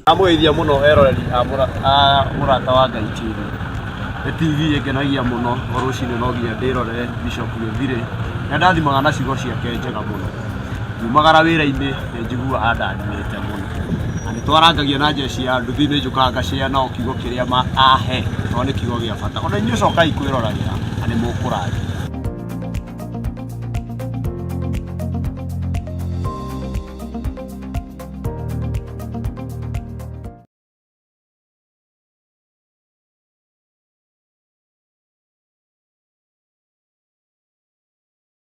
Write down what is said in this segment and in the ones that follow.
Ndamũgeithia mũno eroreri a Mũrata wa Ngai TV. Nĩ TV ĩngenagia mũno o rũcinĩ no nginya ndĩrorere Bishop Gĩthirĩ. Nĩ andathimaga na ciugo ciake njega mũno. Ngiumagara wĩra-inĩ nĩ njiguaga andathimĩte mũno. Na nĩ twarangagia na njeci ya nduthi nĩ njũkaga ngacĩa nao kiugo kĩrĩa ahe tondũ nĩ kiugo gĩa bata. Ona inyuĩ cokai kwĩroragĩra na nĩ mũkũrathimwo.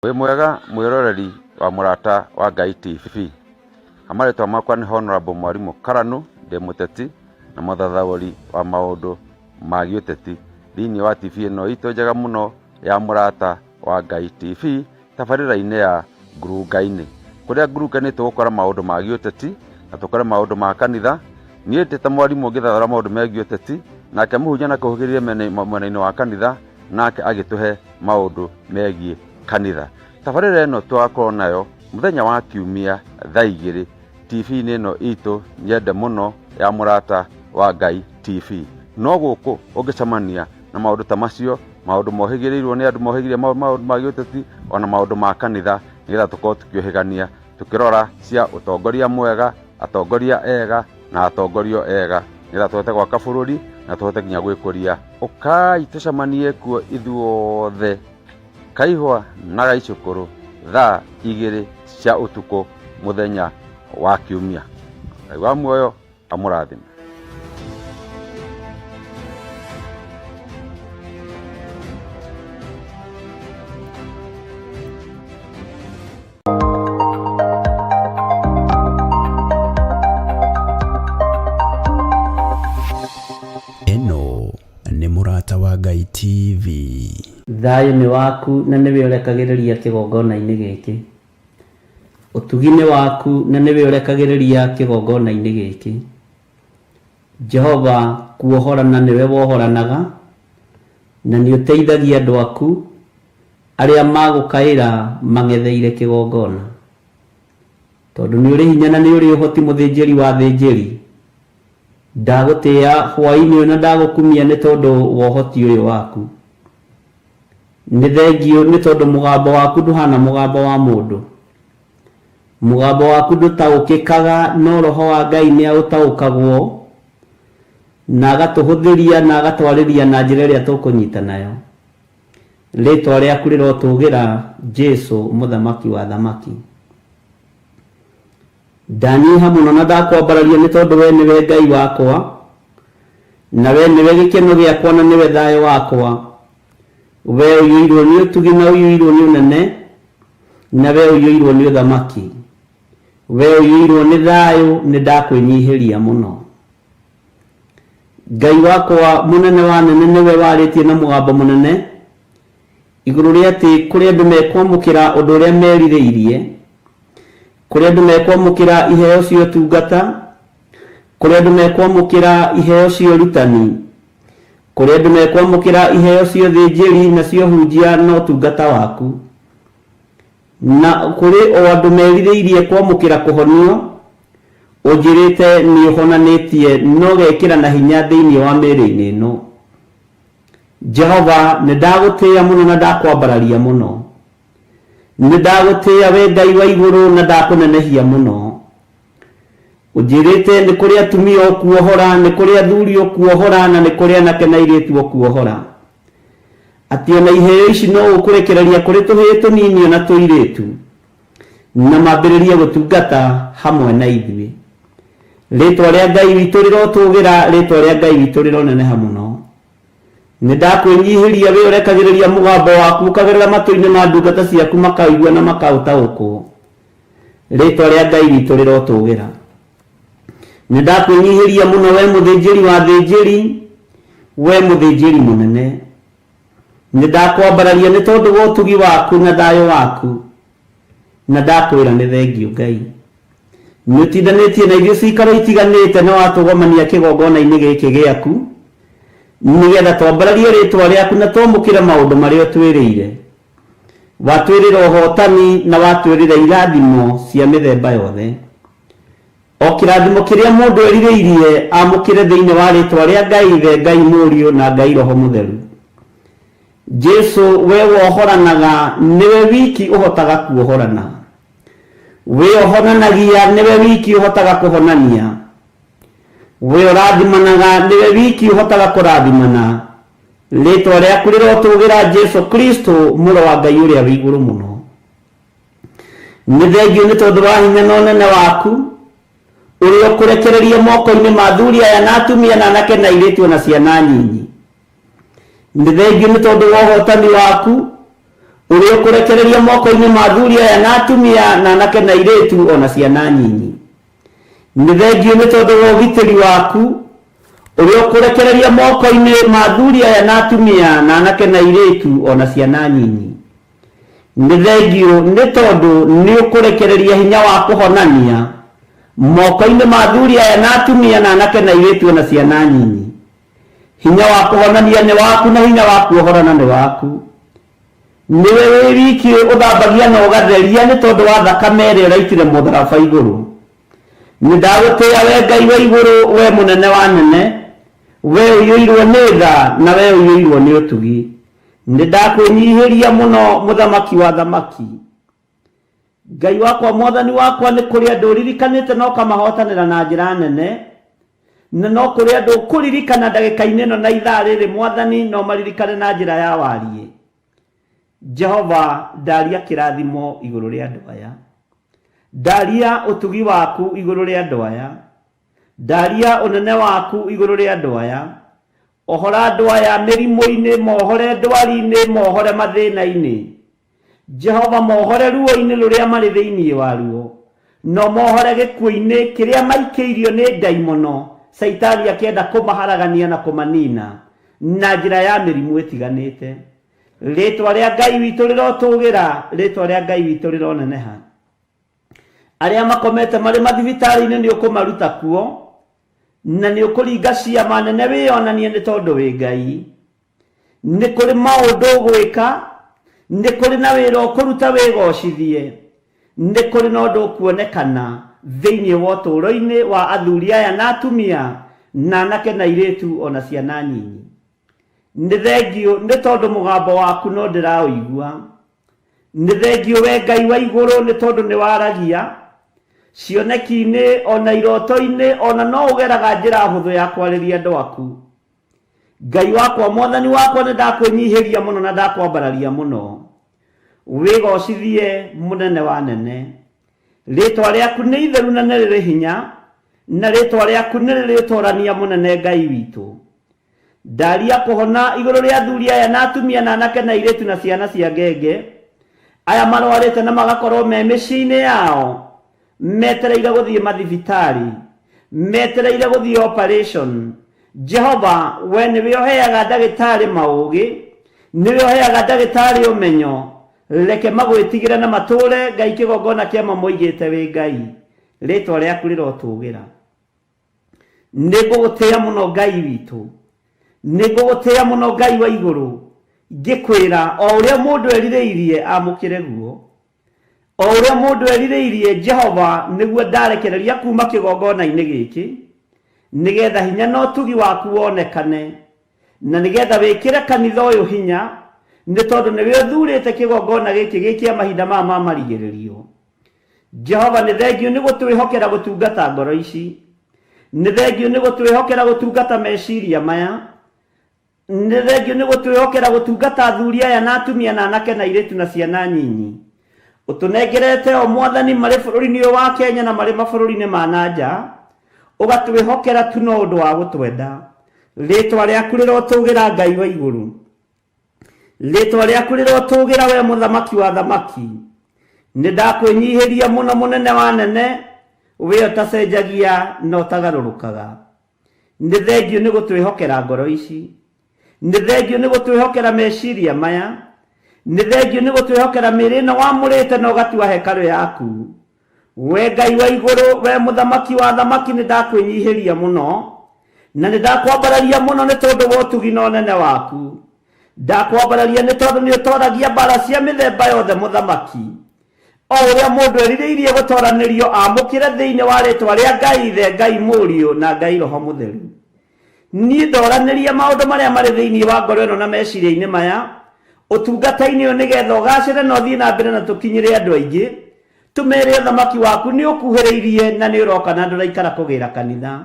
Wĩ mwega mwĩroreri wa Mũrata wa Ngai TV. Marĩtwa makwa nĩ Honorable Mwarimũ Karanu, ndĩ mũteti na mũthathaũri wa maũndũ ma gĩũteti thĩinĩ wa TV ĩno itũ njega mũno ya Mũrata wa Ngai TV tabarĩra-inĩ ya Ngurunga-inĩ. Kũrĩa Ngurunga-inĩ tũgũkora maũndũ ma gĩũteti na tũkore maũndũ ma kanitha. Niĩ ndĩ ta mwarimũ ngĩthathaũra maũndũ megiĩ ũteti, nake mũhunjia nakũhũgĩrĩria mwena-inĩ wa kanitha, nake agĩtũhe maũndũ megiĩ kanitha. Tabarĩra ĩno tũgakorwo nayo mũthenya wa Kiumia thaa igĩrĩ TV-inĩ ĩno itũ nyende mũno ya Mũrata wa Ngai TV. No gũkũ ũngĩcemania na maũndũ ta macio, maũndũ mohĩgĩrĩirwo nĩ andũ mohĩgĩrĩire maũndũ ma gĩũteti ona maũndũ ma kanitha, nĩgetha tũkorwo tũkĩũhĩgania tũkĩrora cia ũtongoria mwega, atongoria ega na atongorio ega, nĩgetha tũhote gwaka bũrũri na tũhote nginya gwĩkũria. Ũkai tũcemanie kuo ithuothe Kaihwa na Gaicũkũrũ thaa igĩrĩ cia ũtukũ mũthenya wa Kiumia. Ngai wa muoyo amũrathime. Ĩno nĩ Mũrata wa Ngai TV. Thayũ nĩ waku na nĩwe ũrekagĩrĩria kĩgongona-inĩ gĩkĩ. Ũtugi nĩ waku na nĩwe ũrekagĩrĩria kĩgongona-inĩ gĩkĩ. Jehova kuohorana nĩwe wohoranaga, na nĩ ũteithagia andũ aku arĩa magũkaĩra mang'etheire kĩgongona. Tondũ nĩ ũrĩ hinya na nĩ ũrĩ ũhoti mũthĩnjĩri wa athĩnjĩri, ndagũtĩĩa hwaĩ-inĩ ũyũ na ndagũkumia nĩ tondũ wa ũhoti ũyũ waku. Nĩ thengiũ nĩ tondũ mũgambo waku ndũhana mũgambo wa mũndũ. Mũgambo waku ndũtaũkĩkaga no Roho wa Ngai nĩ aũtaũkagwo na agatũhũthĩria na agatwarĩria na njĩra ĩrĩa tũkũnyita nayo. Rĩtwa rĩaku rĩrotũgĩra Jesu mũthamaki wa athamaki. Ndanyiha mũno na ndakwambararia nĩ tondũ wee nĩwe Ngai wakwa, na wee nĩwe gĩkeno gĩakwa na nĩwe thayũ wakwa. Wee ũiyũirwo nĩ ũtugi na ũiyũirwo nĩ ũnene, na wee ũiyũirwo nĩ ũthamaki. Wee ũiyũirwo nĩ thayũ, nĩ ndakwĩnyihĩria mũno. Ngai wakwa mũnene wa anene nĩwe warĩtie na mũgambo mũnene igũrũ rĩa atĩ kũrĩ andũ mekwamũkĩra ũndũ ũrĩa merirĩirie, kũrĩ andũ mekwamũkĩra iheo cia ũtungata, kũrĩ andũ mekwamũkĩra iheo cia ũrutani, kũrĩ andũ mekwamũkĩra iheo cia ũthĩnjĩri na cia ũhunjia na ũtungata waku. Na kũrĩ o andũ merirĩirie kwamũkĩra kũhonio, ũnjĩrĩte nĩ ũhonanĩtie na ũgekĩra na hinya thĩinĩ wa mĩĩrĩ-inĩ ĩno. Jehova, nĩ ndagũtĩĩa mũno na ndakwambararia mũno. Nĩ ndagũtĩĩa wee Ngai wa igũrũ na ndakũnenehia mũno. Ũnjĩrĩte nĩ kũrĩ atumia ũkuohora, nĩ kũrĩ athuri ũkuohora, na nĩ kũrĩ anake na airĩtu ũkuohora. Atĩ ona iheo ici no ũkũrekereria kũrĩ tũhĩĩ tũnini ona tũirĩtu, na mambĩrĩrie gũtungata hamwe na ithuĩ. Rĩtwa rĩa Ngai witũ rĩrotũgĩra, rĩtwa rĩa Ngai witũ rĩroneneha mũno. Nĩ ndakwĩnyihĩria wee ũrekagĩrĩria mũgambo waku ũkagerera matũ-inĩ ma ndungata ciaku makaũigua na makaũtaũkwo. Rĩtwa rĩa Ngai witũ rĩrotũgĩra. Nĩ ndakwĩnyihĩria mũno wee mũthĩnjĩri wa athĩnjĩri, wee mũthĩnjĩri mũnene. Nĩ ndakwambararia nĩ tondũ wa ũtugi waku na thayũ waku, na ndakwĩra nĩ thengiũ Ngai. Nĩ ũtindanĩtie na ithuĩ ciikaro itiganĩte na watũgomania kĩgongona-inĩ gĩkĩ gĩaku, nĩgetha twambararie rĩtwa rĩaku na twamũkĩre maũndũ marĩa ũtwĩrĩire. Watwĩrĩra ũhotani na watwĩrĩra irathimo cia mĩthemba yothe. O kĩrathimo kĩrĩa mũndũ erirĩirie amũkĩre thĩinĩ wa rĩtwa rĩa Ngai Ithe, Ngai Mũriũ na Ngai Roho Mũtheru. Jesu, we wohoranaga, nĩwe wiki ũhotaga kuohorana. We ũhonanagia, nĩwe wiki ũhotaga kũhonania. We ũrathimanaga, nĩwe wiki ũhotaga kũrathimana. Rĩtwa rĩaku rĩrotũgĩra Jesu Kristo, Mũrũ wa Ngai ũrĩa wĩ igũrũ mũno. Nĩ thengiũ nĩ tondũ wa hinya na ũnene waku, ũrĩa ũkũrekereria moko-inĩ ma athuri aya na atumia na anake na airĩtu o na ciana nyinyi. Nĩ thengiũ nĩ tondũ wa ũhotani waku, ũrĩa ũkũrekereria moko-inĩ ma athuri aya na atumia na anake na airĩtu o na ciana nyinyi. Nĩ thengiũ nĩ tondũ wa ũgitĩri waku, ũrĩa ũkũrekereria moko-inĩ ma athuri aya na atumia na anake na airĩtu o na ciana nyinyi. Nĩ thengiũ nĩ tondũ nĩ ũkũrekereria hinya wa kũhonania moko-inĩ ma athuri aya na atumia na anake na airĩtu o na ciana nyinyi. Hinya wa kũhonania nĩ waku na hinya wa kuohorana nĩ waku. Nĩwe wĩ wiki ũthambagia na ũgatheria nĩ tondũ wa thakame ĩrĩa ũraitire mũtharaba igũrũ. Nĩ ndagũtĩĩa we Ngai wa igũrũ, we mũnene wa anene, we ũiyũirwo nĩ tha na we ũiyũirwo nĩ ũtugi. Nĩ ndakwĩnyihĩria mũno mũthamaki wa athamaki. Ngai wakwa mwathani wakwa nĩ kũrĩ andũ ũririkanĩte na ũkamahotanĩra na njĩra nene, na no kũrĩ andũ ũkũririkana ndagĩka-inĩ ĩno na ithaa rĩrĩ mwathani no maririkane na njĩra ya wariĩ. Jehova ndaria kĩrathimo igũrũ rĩa andũ aya. Ndaria ũtugi waku igũrũ rĩa andũ aya. Ndaria ũnene waku igũrũ rĩa andũ aya. Ohora andũ aya mĩrimũ-inĩ, mohore ndwari-inĩ, mohore mathĩna-inĩ. Jehova mohore ruo-inĩ rũrĩa marĩ thĩinĩ waruo, no mohore gĩkuũ-inĩ kĩrĩa maikĩirio nĩ ndaimono, Caitani akĩenda kũmaharagania na kũmanina na njĩra ya mĩrimũ ĩtiganĩte. Rĩĩtwa rĩa Ngai witũ rĩrotũgĩra, rĩĩtwa rĩa Ngai witũ rĩroneneha. Arĩa makomete marĩ mathibitarĩ-inĩ nĩ ũkũmaruta kuo, na nĩ ũkũringa ciama nene wĩyonanie nĩ tondũ wĩ Ngai. Nĩ kũrĩ maũndũ ũgwĩka, nĩ kũrĩ na wĩra ũkũruta wĩgocithie, nĩ kũrĩ na ũndũ ũkuonekana thĩinĩ wa ũtũũro-inĩ wa athuri aya na atumia, na anake na airĩtu o na ciana nyinyi. Nĩ thengiũ nĩ tondũ mũgambo waku no ndĩraũigua. Nĩ thengiũ we Ngai wa igũrũ nĩ tondũ nĩ waragia cioneki-inĩ ona iroto-inĩ ona no ũgeraga njĩra hũthũ ya kwarĩria andũ aku. Ngai wakwa mwathani wakwa nĩ ndakwĩnyihĩria mũno na ndakwambararia mũno. Wĩgocithie mũnene wa nene. Rĩtwa rĩaku nĩ itheru na nĩ rĩrĩ hinya, na rĩtwa rĩaku nĩ rĩrĩ ũtorania mũnene Ngai witũ. Ndaria kũhona igũrũ rĩa athuri aya na atumia na anake na airĩtu na ciana cia ngenge, aya marwarĩte na magakorwo me mĩciĩ-inĩ yao, metereire gũthiĩ mathibitarĩ, metereire gũthiĩ operation. Jehova, we nĩwe ũheaga ndagĩtarĩ maũgĩ, nĩwe ũheaga ndagĩtarĩ ũmenyo, reke magwĩtigĩre na matũũre Ngai kĩgongona kĩa ma moigĩte wĩ Ngai. Rĩtwa rĩaku rĩrotũgĩra. Nĩ ngũgũtĩĩa mũno Ngai witũ, nĩ ngũgũtĩĩa mũno Ngai wa igũrũ, ngĩkwĩra o ũrĩa mũndũ erirĩirie amũkĩre guo. O ũrĩa mũndũ erirĩirie Jehova nĩguo ndarekereria kuuma kĩgongona-inĩ gĩkĩ, nĩgetha hinya na ũtugi waku wonekane, na nĩgetha wĩkĩre kanitha ũyũ hinya, nĩ tondũ nĩwe ũthurĩte kĩgongona gĩkĩ gĩ kĩa mahinda maya ma marigĩrĩrio. Jehova nĩ thengiũ nĩ gũtwĩhokera gũtungata ngoro ici. Nĩ thengiũ nĩ gũtwĩhokera gũtungata meciria maya. Nĩ thengiũ nĩ gũtwĩhokera gũtungata athuri aya na atumia na anake na airĩtu na ciana nyinyi. Ũtũnengerete o Mwathani marĩ bũrũri-inĩ ũyũ wa Kenya na marĩ mabũrũri-inĩ ma na nja. Ũgatwĩhokera tu no ũndũ wa gũtwenda. Rĩtwa rĩaku rĩrotũgĩra Ngai wa igũrũ. Rĩtwa rĩaku rĩrotũgĩra we mũthamaki wa athamaki. Nĩ ndakwĩnyihĩria mũno mũnene wa anene, we ũtacenjagia na ũtagarũrũkaga. Nĩ thengiũ nĩ gũtwĩhokera ngoro ici. Nĩ thengiũ nĩ gũtwĩhokera meciria maya. Nĩ thengiũ nĩ gũtwĩhokera mĩĩrĩ ĩno wamũrĩte na ũgatua hekarũ yaku. We Ngai wa igũrũ, we mũthamaki wa athamaki, nĩ ndakwĩnyihĩria mũno, na nĩ ndakwambararia mũno nĩ tondũ wa ũtugi na ũnene waku. Ndakwambararia nĩ tondũ nĩ ũtoragia mbara cia mĩthemba yothe mũthamaki. O ũrĩa mũndũ erirĩirie gũtoranĩrio amũkĩre thĩinĩ wa rĩtwa rĩa Ngai Ithe, Ngai Mũriũ, na Ngai Roho Mũtheru. Niĩ ndoranĩria maũndũ marĩa marĩ thĩinĩ wa ngoro ĩno na meciria-inĩ maya, ũtungata-inĩ ũyũ nĩgetha ũgacĩre na ũthiĩ na mbere na tũkinyĩre andũ aingĩ, tũmere ũthamaki waku nĩ ũkuhĩrĩirie na nĩ ũroka na ndũraikara kũgĩra kanitha.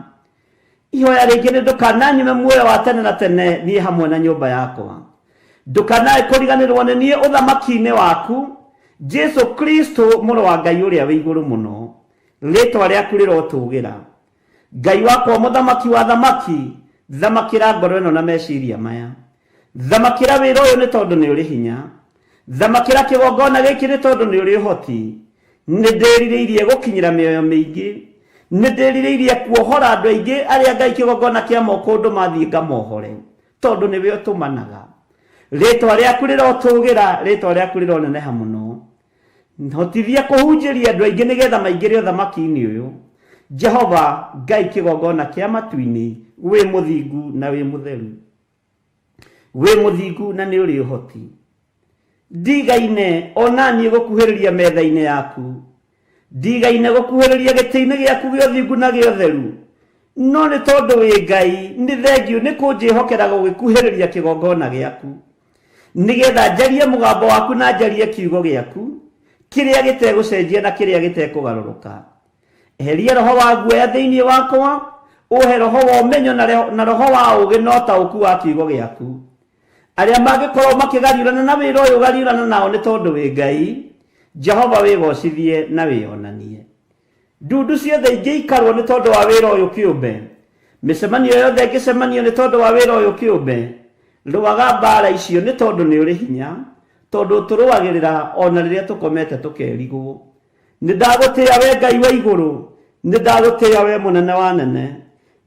Ihoya rĩngĩ nĩ ndũkananyime muoyo wa tene na tene niĩ hamwe na nyũmba yakwa. Ndũkanae kũriganĩrwo nĩ niĩ ũthamaki-inĩ waku, Jesu Kristo mũrũ wa Ngai ũrĩa wĩ igũrũ mũno. Rĩtwa rĩaku rĩrotũgĩra. Ngai wakwa mũthamaki wa thamaki, thamakĩra ngoro ĩno na meciria maya. Thamakĩra wĩra ũyũ nĩ tondũ nĩ ũrĩ hinya. Thamakĩra kĩgongona gĩkĩ nĩ tondũ nĩ ũrĩ ũhoti. Nĩ ndĩrirĩirie gũkinyĩra mĩoyo mĩingĩ. Nĩ ndĩrirĩirie kuohora andũ aingĩ arĩa Ngai kĩgongona kĩa moko ũndũ mathiĩ ngamohore, tondũ nĩwe ũtũmanaga. Rĩtwa rĩaku rĩrotũgĩra, rĩtwa rĩaku rĩroneneha mũno. Hotithia kũhunjĩria andũ aingĩ nĩgetha maingĩre ũthamaki-inĩ ũyũ. Jehova Ngai kĩgongona kĩa matu-inĩ, wĩ mũthingu na wĩ mũtheru. Wĩ mũthingu na nĩ ũrĩ ũhoti. Ndigaine o na niĩ gũkuhĩrĩria metha-inĩ yaku. Ndigaine gũkuhĩrĩria gĩtĩ-inĩ gĩaku gĩa ũthingu na gĩa ũtheru. No nĩ tondũ wĩ Ngai, nĩ thengiũ nĩ kũnjĩhokera gũgĩkuhĩrĩria kĩgongona gĩaku. Nĩgetha njarie mũgambo waku na njarie kiugo gĩaku, kĩrĩa gĩtegũcenjia na kĩrĩa gĩtekũgarũrũka. Eheria roho wa guoya thĩinĩ wakwa, ũhe roho wa ũmenyo na roho wa ũũgĩ na ũtaũku wa kiugo gĩaku. Arĩa mangĩkorwo makĩgariũrana na wĩra ũyũ gariũrana nao nĩ tondũ wĩ Ngai. Jehova wĩgocithie na wĩonanie. Ndundu ciothe ingĩikarwo nĩ tondũ wa wĩra ũyũ kĩũmbe, mĩcemanio yothe ĩngĩcemanio nĩ tondũ wa wĩra ũyũ kĩũmbe, rũaga mbaara icio nĩ tondũ nĩ ũrĩ hinya, tondũ ũtũrũagĩrĩra o na rĩrĩa tũkomete tũkerigwo. Nĩ ndagũtĩĩa we Ngai wa igũrũ, nĩ ndagũtĩĩa we mũnene wa anene.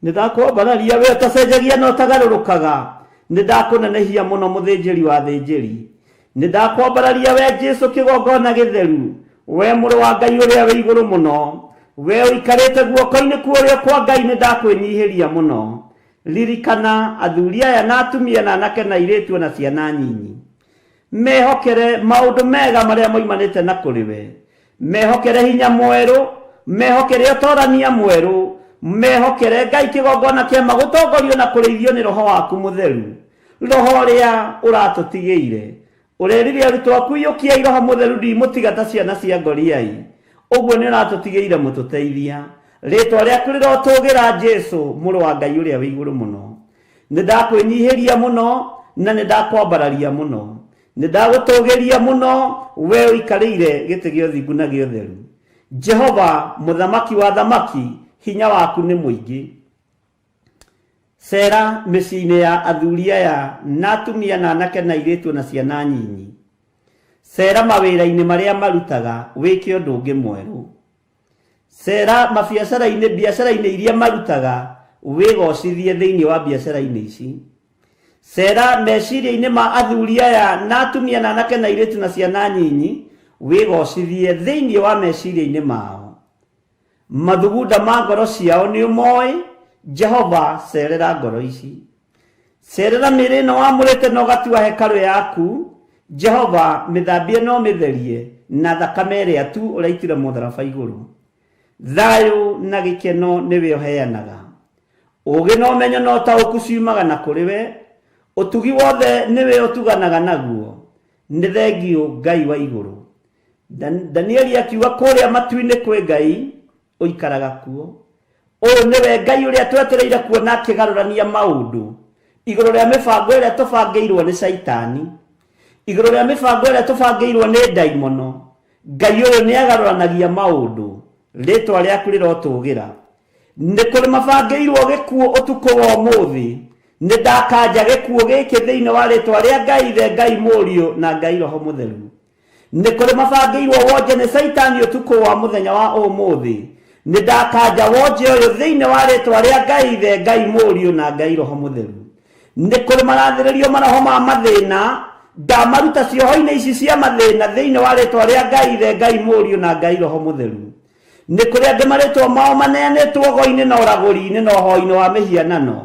Nĩ ndakwambararia we ũtacenjagia na ũtagarũrũkaga, nĩ ndakũnenehia mũno mũthĩnjĩri wa athĩnjĩri. Nĩ ndakwambararia we Jesu kĩgongona gĩtheru, we mũrũ wa Ngai ũrĩa wĩ igũrũ mũno, we ũikarĩte guoko-inĩ kwa ũrĩo kwa Ngai nĩ ndakwĩnyihĩria mũno. Ririkana athuri aya na atumia na anake na airĩtu o na ciana nyinyi. Mehokere maũndũ mega marĩa moimanĩte na kũrĩ we. Mehokere hinya mwerũ, mehokere ũtorania mwerũ, mehokere Ngai kĩgongona kĩama gũtongorio na kũrĩithio nĩ Roho waku Mũtheru. Roho ũrĩa ũratũtigĩire. Ũrerire arutwo aku iyũkiai Roho Mũtheru ndimũtiga ta ciana cia ngoriai. Ũguo nĩ ũratũtigĩire mũtũteithia. Rĩtwa rĩaku rĩrotũgĩra Jesu, mũrũ wa Ngai ũrĩa wĩ igũrũ mũno. Nĩ ndakwĩnyihĩria mũno na nĩ ndakwambararia mũno. Nĩ ndagũtũgĩria mũno we ũikarĩire gĩtĩ gĩa ũthingu na gĩa ũtheru. Jehova, mũthamaki wa athamaki, hinya waku nĩ mũingĩ. Cera mĩciĩ-inĩ ya athuri aya na atumia na anake na airĩtu na ciana nyinyi. Cera mawĩra-inĩ marĩa marutaga wĩke ũndũ ũngĩ mwerũ. Cera mabiacara-inĩ, biacara-inĩ iria marutaga, wĩgocithie thĩinĩ wa biacara-inĩ ici. Cera meciria-inĩ ma athuri aya na atumia na anake na airĩtu na ciana nyinyi, wĩgocithie thĩinĩ wa meciria-inĩ mao. Mathugunda ma ngoro ciao nĩ ũmoĩ, Jehova cerera ngoro ici. Cerera mĩĩrĩ ĩno wamũrĩte na ũgatua hekarũ yaku, Jehova, mĩthambie na ũmĩtherie na thakame ĩrĩa tu ũraitire mũtharaba igũrũ. Thayũ na gĩkeno nĩwe ũheanaga. Ũũgĩ na ũmenyo na ũtaũku ciumaga na kũrĩ we, ũtugi wothe nĩwe ũtuganaga naguo. Nĩ thengiũ Ngai wa igũrũ. Danieli akiuga kũrĩa matu-inĩ kwĩ Ngai, ũikaraga kuo. Ũyũ nĩwe Ngai ũrĩa twetereire kuona akĩgarũrania maũndũ igũrũ rĩa mĩbango ĩrĩa tũbangĩirwo nĩ Caitani, igũrũ rĩa mĩbango ĩrĩa tũbangĩirwo nĩ ndaimono. Ngai ũyũ nĩ agarũranagia maũndũ. Rĩtwa rĩaku rĩrotũgĩra. Nĩ kũrĩ mabangĩirwo gĩkuũ ũtukũ wa ũmũthĩ. Nĩ ndakanja gĩkuũ gĩkĩ thĩinĩ wa rĩtwa rĩa Ngai Ithe, Ngai Mũriũ na Ngai Roho Mũtheru. Nĩ kũrĩ mabangĩirwo wonje nĩ Caitani ũtukũ wa mũthenya wa ũmũthĩ. Nĩ ndakanja wonje ũyũ thĩinĩ wa rĩtwa rĩa Ngai Ithe, Ngai Mũriũ na Ngai Roho Mũtheru. Nĩ kũrĩ marathĩrĩrio maroho ma mathĩna, ndamaruta cioho-inĩ ici cia mathĩna thĩinĩ wa rĩtwa rĩa Ngai Ithe, Ngai Mũriũ na Ngai Roho Mũtheru. Nĩ kũrĩ angĩ marĩtwa mao maneanĩtwo ũgo-inĩ na ũragũri-inĩ na ũhoi-inĩ wa mĩhianano.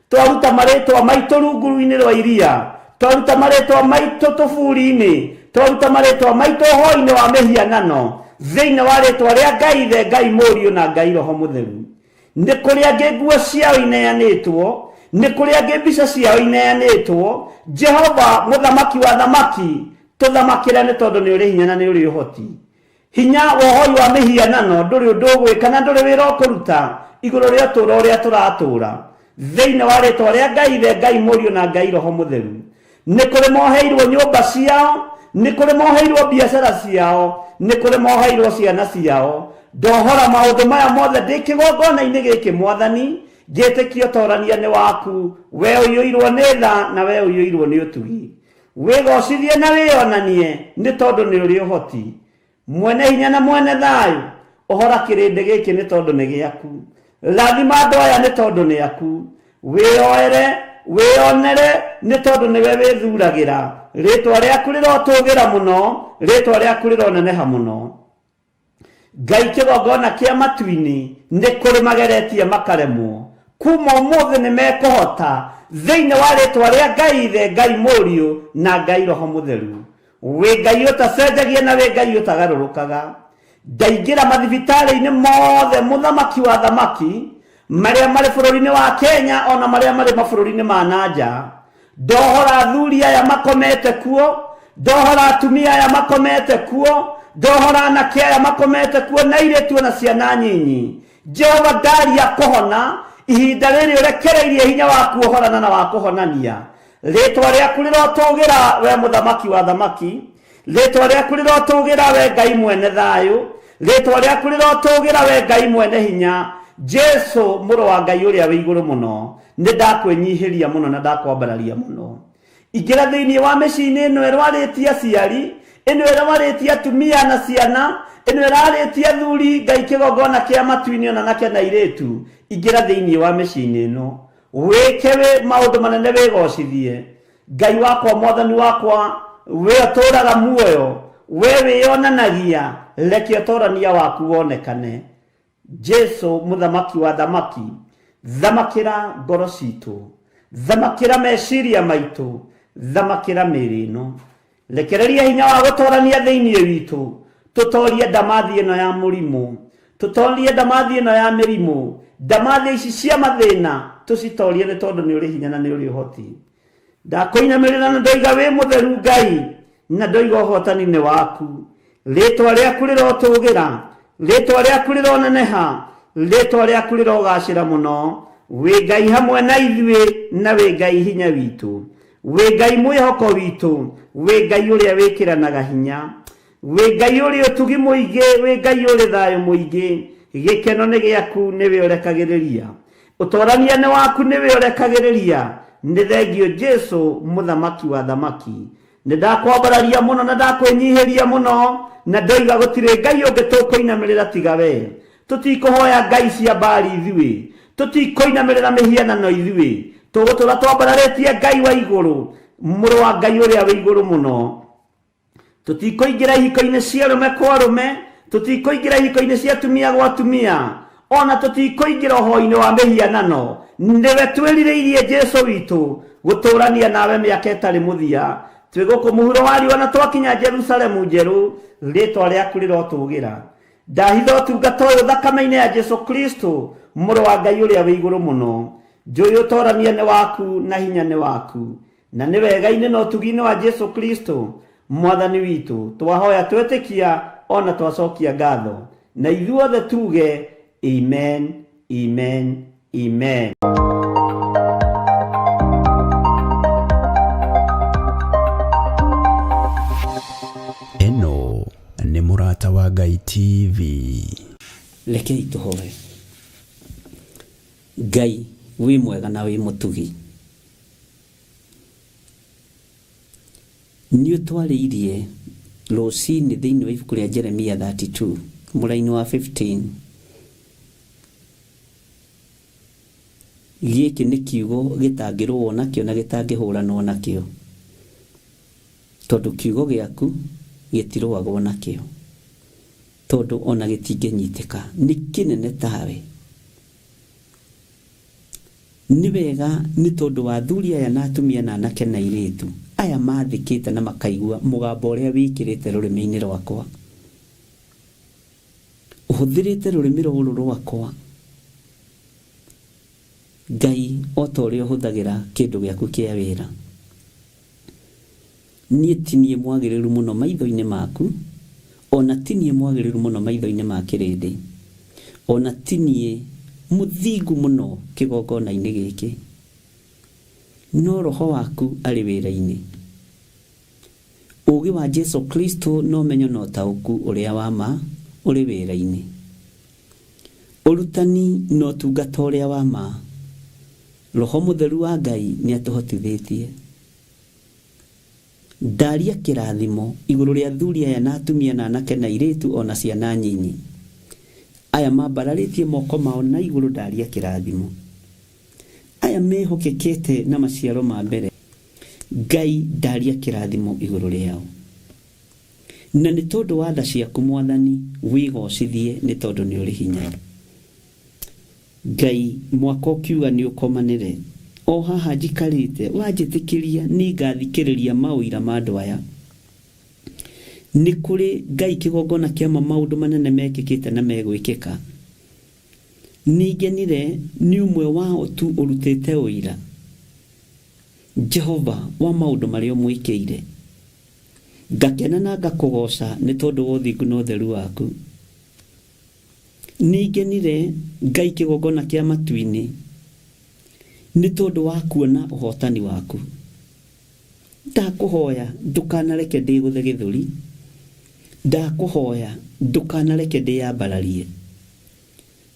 Twaruta marĩtwa maitũ runguru-inĩ rwa iria, twaruta marĩtwa maitũ tũburi-inĩ, twaruta marĩtwa maitũ ũhoi-inĩ wa mĩhianano. Thĩinĩ wa rĩtwa rĩa Ngai Ithe, Ngai Mũriũ na Ngai Roho Mũtheru. Nĩ kũrĩ angĩ nguo ciao ineanĩtwo, nĩ kũrĩ angĩ mbica ciao ineanĩtwo. Jehova, Mũthamaki wa athamaki, tũthamakĩre nĩ tondũ nĩ ũrĩ hinya na nĩ ũrĩ ũhoti. Hinya wa ũhoi wa mĩhianano ndũrĩ ũndũ ũgwĩka na ndũrĩ wĩra ũkũruta igũrũ rĩa ũtũũro ũrĩa tũratũũra. Thĩinĩ wa rĩtwa rĩa Ngai Ithe, Ngai Mũriũ na Ngai Roho Mũtheru. Nĩ kũrĩ moheirwo nyũmba ciao, nĩ kũrĩ moheirwo biacara ciao, nĩ kũrĩ moheirwo ciana ciao. Ndohora maũndũ maya mothe ndĩ kĩgongona-inĩ gĩkĩ Mwathani, ngĩtĩkia ũtorania nĩ waku, we ũiyũirwo nĩ tha na we ũiyũirwo nĩ ũtugi. Wĩgocithie na wĩonanie, nĩ tondũ nĩ ũrĩ ũhoti. Mwene hinya na mwene thayũ, ohora kĩrĩndĩ gĩkĩ nĩ tondũ nĩ gĩaku. Rathima andũ aya nĩ tondũ nĩ aku. Wĩyoere, wĩyonere nĩ tondũ nĩwe wĩthuragĩra. Rĩĩtwa rĩaku rĩrotũgĩra mũno, rĩĩtwa rĩaku rĩroneneha mũno. Ngai kĩgongona kĩa matu-inĩ nĩ kũrĩ mageretie makaremwo. Kuma ũmũthĩ nĩ mekũhota thĩinĩ wa rĩtwa rĩa Ngai Ithe, Ngai Mũriũ na Ngai Roho Mũtheru. Wĩ Ngai ũtacenjagia na wĩ Ngai ũtagarũrũkaga. Ndaingĩra mathibitarĩ-inĩ mothe mũthamaki wa thamaki marĩa marĩ bũrũri-inĩ wa Kenya ona marĩa marĩ mabũrũri-inĩ ma na nja. Ndohora athuri aya makomete kuo, ndohora atumia aya makomete kuo, ndohora anake aya makomete kuo na airĩtu ona ciana nyinyi. Jehova ndaria kũhona ihinda rĩrĩ ũrekereirie hinya wa kuohorana na wa kũhonania. Rĩtwa rĩaku rĩrotũgĩra we mũthamaki wa thamaki, rĩtwa rĩaku rĩrotũgĩra we Ngai mwene thayũ, rĩtwa rĩaku rĩrotũgĩra we Ngai mwene hinya, Jesu mũrũ wa Ngai ũrĩa wĩ igũrũ mũno. Nĩ ndakwĩnyihĩria mũno na ndakwambararia mũno. Ingĩra thĩinĩ wa mĩciĩ-inĩ ĩno ĩrwarĩtie aciari, ĩno ĩrwarĩtie atumia na ciana, ĩno ĩrarĩtie athuri, Ngai kĩgongona kĩa matu-inĩ ona anake na airĩtu. Ingĩra thĩinĩ wa mĩciĩ-inĩ ĩno, wĩke wĩ maũndũ manene wĩgocithie. Ngai wakwa, Mwathani wakwa, we ũtũũraga muoyo, we wĩyonanagia, reke ũtorania waku wonekane. Jesu mũthamaki wa thamaki, thamakĩra ngoro citũ, thamakĩra meciria maitũ, thamakĩra mĩĩrĩ ĩno. Rekereria hinya wa gũtorania thĩinĩ witũ, tũtorie ndamathi ĩno ya mũrimũ, tũtorie ndamathi ĩno ya mĩrimũ, ndamathi ici cia mathĩna tũcitorie nĩ tondũ nĩ ũrĩ hinya na nĩ ũrĩ ũhoti. Ndakũinamĩrĩra na ndoiga wĩ mũtheru Ngai, na ndoiga ũhotani nĩ waku. Rĩtwa rĩaku rĩrotũgĩra, rĩtwa rĩaku rĩroneneha, rĩtwa rĩaku rĩrogacĩra mũno. Wĩ Ngai hamwe na ithuĩ na wĩ Ngai hinya witũ. Wĩ Ngai mwĩhoko witũ, wĩ Ngai ũrĩa wĩkĩranaga hinya. Wĩ Ngai ũrĩ ũtugi mũingĩ, wĩ Ngai ũrĩ thayũ mũingĩ. Gĩkeno nĩ gĩaku nĩwe ũrekagĩrĩria. Ũtorania nĩ waku nĩwe ũrekagĩrĩria. Nĩ thengio Jesu mũthamaki wa thamaki. Nĩ ndakwambararia mũno na ndakwĩnyihĩria mũno, na ndoiga gũtirĩ Ngai ũngĩ tũkũinamĩrĩra tiga we. Tũtikũhoya ngai cia Baali ithuĩ, tũtikũinamĩrĩra mĩhianano ithuĩ, tũgũtũra twambararĩtie Ngai wa igũrũ, mũrũ wa Ngai ũrĩa wĩ igũrũ mũno. Tũtikũingĩra ihiko-inĩ cia arũme kwa arũme, tũtikũingĩra ihiko-inĩ cia atumia gwa atumia, ona tũtikũingĩra ũhoi-inĩ wa mĩhianano. Nĩwe twĩrirĩirie Jesu witũ, gũtũũrania nawe mĩaka ĩtarĩ mũthia. Twĩ gũkũ mũhuro wa riũa na twakinya Jerusalemu njerũ, rĩtwa rĩaku rĩrotũgĩra. Ndahitha ũtungata ũyũ thakame-inĩ ya Jesu Kristo, mũrũ wa Ngai ũrĩa wĩ igũrũ mũno. Njũĩ ũtorania nĩ waku na hinya nĩ waku. Na nĩ wega-inĩ na ũtugi-inĩ wa Jesu Kristo, Mwathani witũ, twahoya twetĩkia o na twacokia ngatho. Na ithuothe tuge, Amen, amen, amen. Ĩno nĩ Mũrata wa Ngai TV. Rekei tũhoe. Ngai wĩ mwega na wĩ mũtugi. Nĩ ũtwarĩirie rũcinĩ thĩinĩ wa ibuku rĩa Jeremia 32 mũraini wa 15. Gĩkĩ nĩ kiugo gĩtangĩrũo nakĩo na gĩtangĩhũranwo nakĩo, tondũ kiugo gĩaku gĩtirũagwo nakĩo, tondũ ona gĩtingĩnyitĩka, nĩ kĩnene tawe. Nĩ wega nĩ tondũ wa athuri aya na atumia na anake na airĩtu aya maathĩkĩte na makaigua mũgambo ũrĩa wĩkĩrĩte rũrĩmĩ-inĩ rwakwa. Ũhũthĩrĩte rũrĩmĩ rũrũ rwakwa Ngai o ta ũrĩa ũhũthagĩra kĩndũ gĩaku kĩa wĩra. Niĩ ti niĩ mwagĩrĩru mũno maitho-inĩ maku, o na ti niĩ mwagĩrĩru mũno maitho-inĩ ma kĩrĩndĩ, o na ti niĩ mũthingu mũno kĩgongona-inĩ gĩkĩ, no Roho waku arĩ wĩra-inĩ. Ũũgĩ wa Jesu Kristo na ũmenyo na ũtaũku ũrĩa wa ma ũrĩ wĩra-inĩ. Ũrutani na ũtungata ũrĩa wa ma, Roho Mũtheru wa Ngai nĩ atũhotithĩtie. Ndaria kĩrathimo igũrũ rĩa athuri aya na atumia na anake na airĩtu o na ciana nyinyi. Aya mambararĩtie moko mao na igũrũ ndaria kĩrathimo. Aya mehokekete na maciaro ma mbere, Ngai ndaria kĩrathimo igũrũ rĩao. Na nĩ tondũ wa tha ciaku Mwathani, wĩgocithie nĩ tondũ nĩ ũrĩ hinya. Ngai, mwaka ũkiuga nĩ ũkomanĩre, o haha njikarĩte, wanjĩtĩkĩria nĩngathikĩrĩria maũira ma andũ aya. Nĩ kũrĩ Ngai kĩgongona kĩa ma maũndũ manene mekĩkĩte na megwĩkĩka. Nĩngenire nĩ ũmwe wao tu ũrutĩte ũira, Jehova, wa maũndũ marĩa ũmwĩkĩire. Ngakena na ngakũgooca nĩ tondũ wa ũthingu na ũtheru waku. Nĩngenire, Ngai kĩgongona kĩa matu-inĩ, nĩ tondũ wa kuona ũhootani waku. Ndakũhoya ndũkanareke ndĩgũthe gĩthũri, ndakũhoya ndũkanareke ndĩyambararie.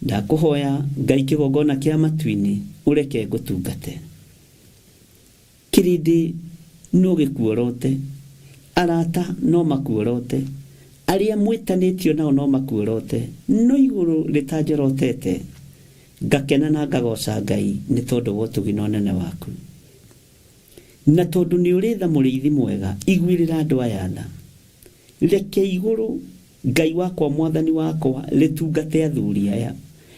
Ndakũhoya Ngai kĩgongona kĩa matu-inĩ, ũreke ngũtungate. Kĩrĩndĩ no gĩkuorote, arata no makuorote, arĩa mwĩtanĩtio nao no makuorote, no igũrũ rĩtanjorotete, ngakena na ngagooca Ngai nĩ tondũ wa ũtugi na ũnene waku. Na tondũ nĩ ũrĩ tha mũrĩithi mwega, iguĩrĩra andũ aya tha. Reke igũrũ, Ngai wakwa Mwathani wakwa, rĩtungate athuri aya,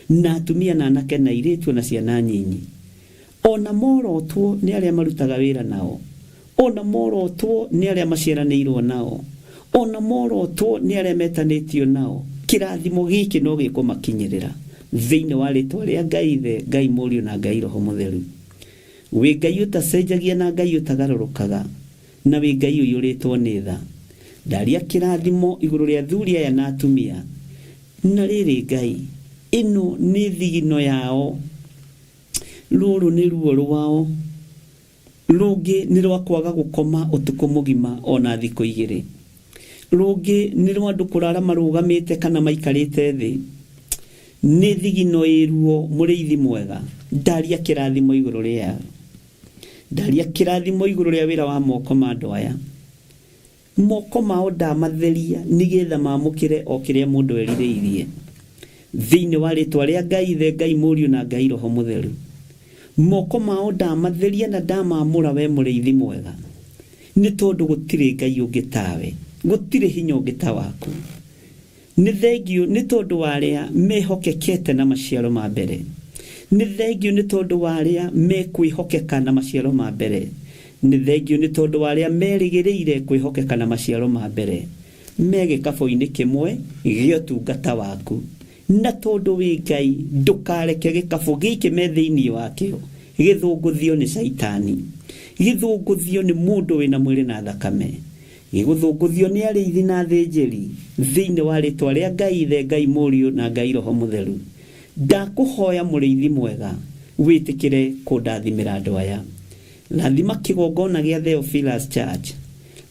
na atumia na anake na airĩtu o na ciana nyinyi. O na morotwo nĩ arĩa marutaga wĩra nao, o na morotwo nĩ arĩa maciaranĩirwo nao, o na morotwo nĩ arĩa metanĩtio nao, kĩrathimo gĩkĩ no gĩkũmakinyĩrĩra, thĩinĩ wa rĩtwa rĩa Ngai Ithe, Ngai Mũriũ na Ngai Roho Mũtheru. Wĩ Ngai ũtacenjagia na Ngai ũtagarũrũkaga, na wĩ Ngai ũiyũrĩtwo nĩ tha. Ndaria kĩrathimo igũrũ rĩa athuri aya na atumia. Na rĩrĩ, Ngai, ĩno nĩ thigino yao, rũrũ nĩ ruo rwao, rũngĩ nĩ rwa kwaga gũkoma ũtukũ mũgima o na thikũ igĩrĩ, rũngĩ nĩ rwa andũ kũrara marũgamĩte kana maikarĩte thĩ. Nĩ thigino ĩ ruo, mũrĩithi mwega, ndaria kĩrathimo igũrũ rĩayo. Ndaria kĩrathimo igũrũ rĩa wĩra wa moko ma andũ aya. Moko mao ndamatheria nĩgetha maamũkĩre o kĩrĩa mũndũ erirĩirie. Thĩinĩ wa rĩtwa rĩa Ngai Ithe, Ngai Mũriũ na Ngai Roho Mũtheru. Moko mao ndamatheria na ndamaamũra we mũrĩithi mwega. Nĩ tondũ gũtirĩ Ngai ũngĩ tawe, gũtirĩ hinya ũngĩ ta waku. Nĩ thengiũ nĩ tondũ wa arĩa mehokekete na maciaro ma mbere. Nĩ thengiũ nĩ tondũ wa arĩa mekwĩhokeka na maciaro ma mbere. Nĩ thengiũ nĩ tondũ wa arĩa merĩgĩrĩire kwĩhokeka na maciaro ma mbere me gĩkabũ-inĩ kĩmwe gĩa ũtungata waku. Na tondũ wĩ Ngai, ndũkareke gĩkabũ gĩkĩ me thĩinĩ wakĩo gĩthũngũthio nĩ Caitani, gĩthũngũthio nĩ mũndũ wĩna mwĩrĩ na thakame. Gĩgũthũngũthio nĩ arĩithi na athĩnjĩri, thĩinĩ wa rĩtwa rĩa Ngai Ithe, Ngai Mũriũ, na Ngai Roho Mũtheru. Ndakũhoya Mũrĩithi mwega, wĩtĩkĩre kũndathimĩra andũ aya. Rathima kĩgongona gĩa Theophilus Church.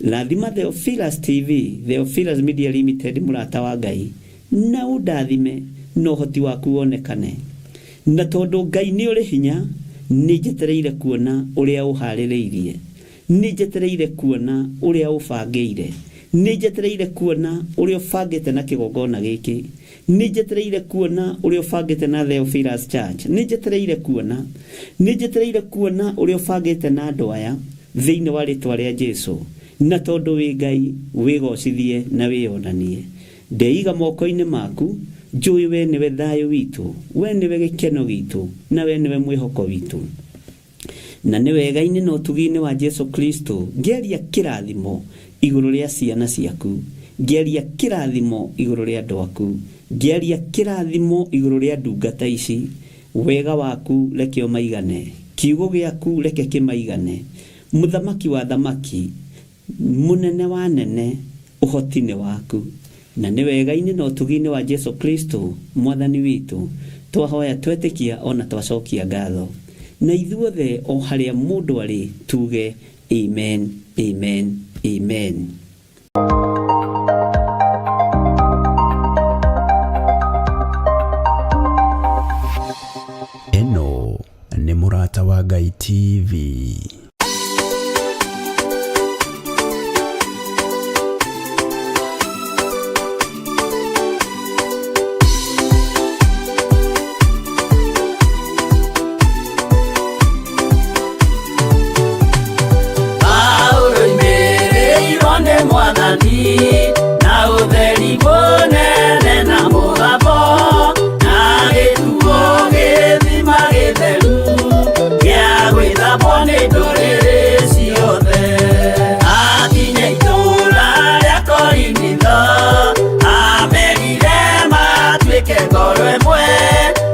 Rathima Theophilus TV, Theophilus Media Limited mũrata wa Ngai, na ũndathime na ũhoti waku wonekane. Na tondũ Ngai nĩ ũrĩ hinya, nĩnjetereire kuona ũrĩa ũharĩrĩirie. Nĩ njetereire kuona ũrĩa ũbangĩire. Nĩ njetereire kuona ũrĩa ũbangĩte na kĩgongona gĩkĩ. Nĩ njetereire kuona ũrĩa ũbangĩte na Theophilus Church. Nĩ njetereire kuona. Nĩ njetereire kuona ũrĩa ũbangĩte na andũ aya, thĩinĩ wa rĩtwa rĩa Jesu. Na tondũ wĩ Ngai, wĩgocithie na wĩyonanie. Ndeiga moko-inĩ maku, njũĩ we nĩwe thayũ witũ, we nĩwe gĩkeno gitũ, na we nĩwe mwĩhoko witũ. Na nĩ wega-inĩ na ũtugi-inĩ wa Jesu Kristo, ngĩaria kĩrathimo igũrũ rĩa ciana ciaku, ngĩaria kĩrathimo igũrũ rĩa andũ aku, Ngĩaria kĩrathimo igũrũ rĩa ndungata ici, wega waku reke ũmaigane, kiugo gĩaku reke kĩmaigane. Mũthamaki wa athamaki, mũnene wa anene, ũhoti nĩ waku. Na nĩ wega-inĩ na ũtugi-inĩ wa Jesu Kristo, Mwathani witũ, twahoya twetĩkia o na twacokia ngatho. Na ithuothe o harĩa mũndũ arĩ tuge amen, amen, amen. Ĩno nĩ Mũrata wa Ngai TV. Paulo oimĩrĩirwo nĩ Mwathani na ũtheri mũnene na mũgambo na gĩtuo gĩthima gĩtheru gĩa gwĩthambwo nĩ ndũrĩrĩ ciothe. Akinya itũũra rĩa Korinitho amerire matuĩke ngoro ĩmwe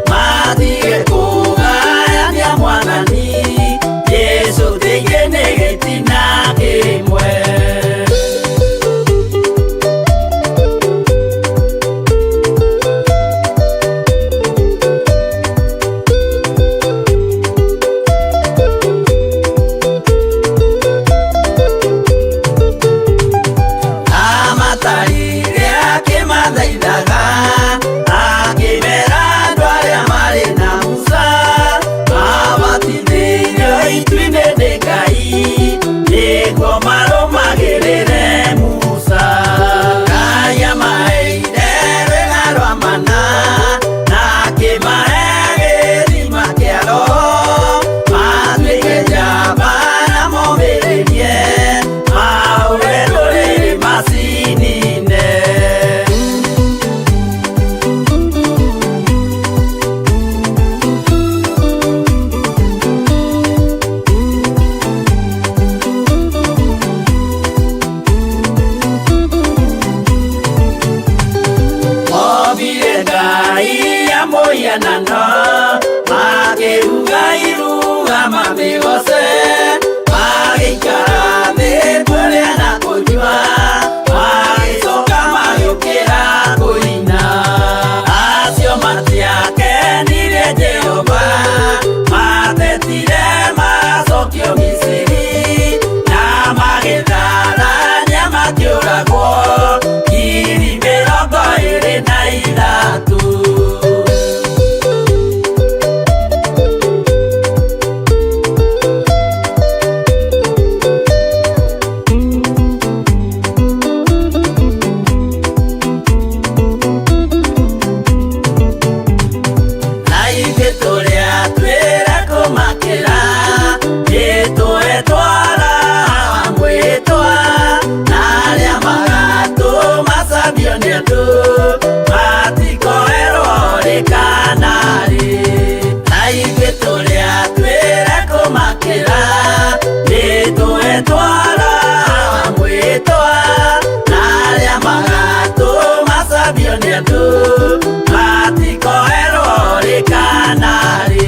matige kũgayania Mwathani Jesu thĩinĩ nĩ gĩtina kĩmwe. Amatarire akĩmathaithaga akĩmera andũ arĩa marĩ na Musa mabatithĩirio itu-inĩ nĩ Ngai nĩguo marũmagĩrĩre Musa. Ngai amaheire rwĩga rwa mana na akĩmahe gĩthima kĩa Roho matuĩke njamba na momĩrĩrie mahũre ndũrĩrĩ macinine. Mobire Ngai ya mũhianano makĩruga iruga mamĩgoce magĩikara thĩ kũrĩa na kũnyua magĩcoka magĩũkĩra kũina. Acio matiakenirie Jehova matetire macokio Misiri na magĩtharania makĩũragwo 23,000. Na ithuĩ tũrĩa twĩra kũmakĩra nĩtũetwara mwĩtwa na arĩa magatũmacambio nĩ andũ matikoerwo rĩ kana rĩ. Na ithuĩ tũrĩa twĩra kũmakĩra nĩtũetwara mwĩtwa na arĩa magatũmacambio nĩ andũ matikoerwo rĩ kana rĩ.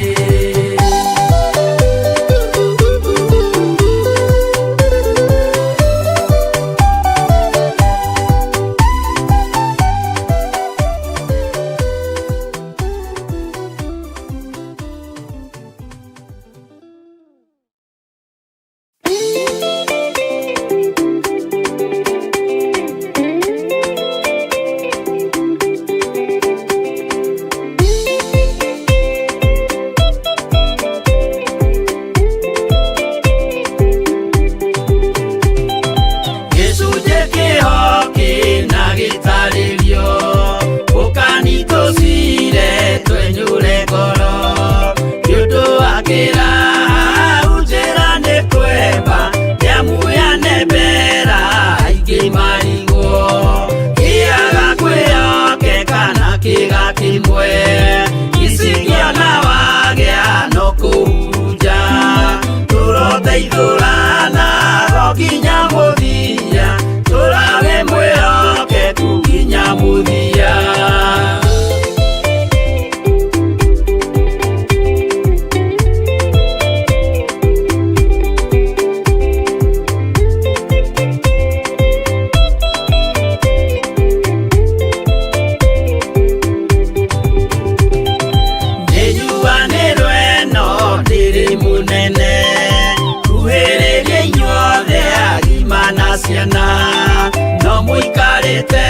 Gĩcunjĩ kĩho kĩna gĩtarĩrio ũkanitũcire twenyũre ngoro nĩ ũndũ wa kĩraha njĩra nĩ kwemba nĩamuyane mbera aingĩ marigwo kĩaga kwĩhokeka na kĩga kĩmwe icingĩona wagĩa no kũhurunja tũroteithũrana go nginya mũthia tũrage mwĩhokeku nginya mũthia. No mũikarĩte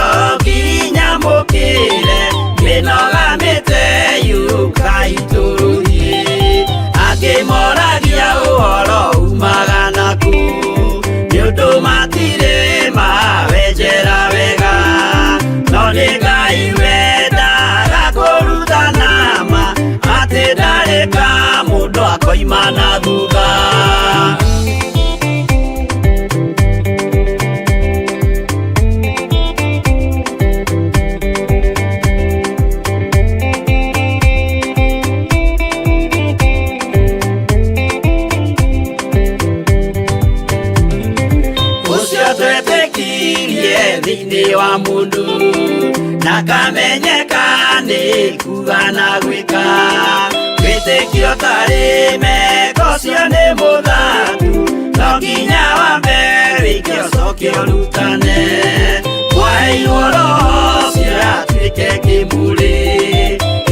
o nginya mũkĩre mĩnoga mĩte yũkai tũthiĩ. Angĩ moragia ũhoro umaga naku nĩ ũndũ matirĩ mawenjera wega. No nĩ Ngai wendaga kũrutana ma atĩ ndarĩ ka mũndũ akoima na thutha. Ũcio twetĩkirie thĩinĩ wa mũndũ na kamenyeka nĩ kuga na gwĩka. Wĩtĩkio tarĩ meko ũcio nĩ mũthatu, no nginya wambe wĩke ũcoke ũrutane. Mwaheirwo roho ũcio atuĩke kĩmũrĩ,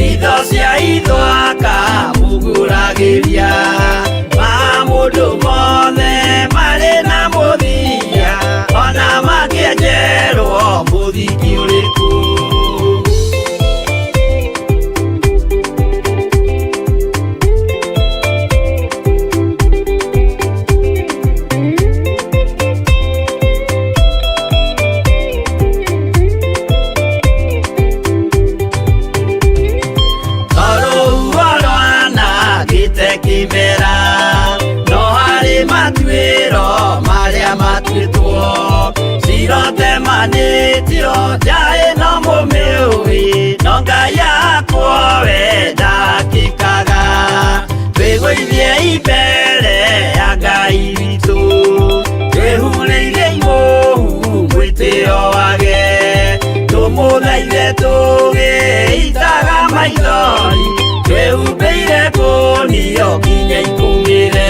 itho cia itho akamũgũragĩria. Maũndũ mothe marĩ na mũthia, ona mangĩenjerwo mũthingi ũrĩkũ. Tondũ rwanangĩte kĩmera, no harĩ matuĩro marĩa matuĩtwo. Cirotemanĩtio nja ĩno mũmĩũĩ, no Ngai akwo we ndakĩkaga. Twĩgũithie mbere ya Ngai witũ, twĩhurĩire imũhu mwĩtĩo wage. Tũmũthaithe tũgĩitaga maithori, twĩhumbĩire kũnio nginya ikũmĩre.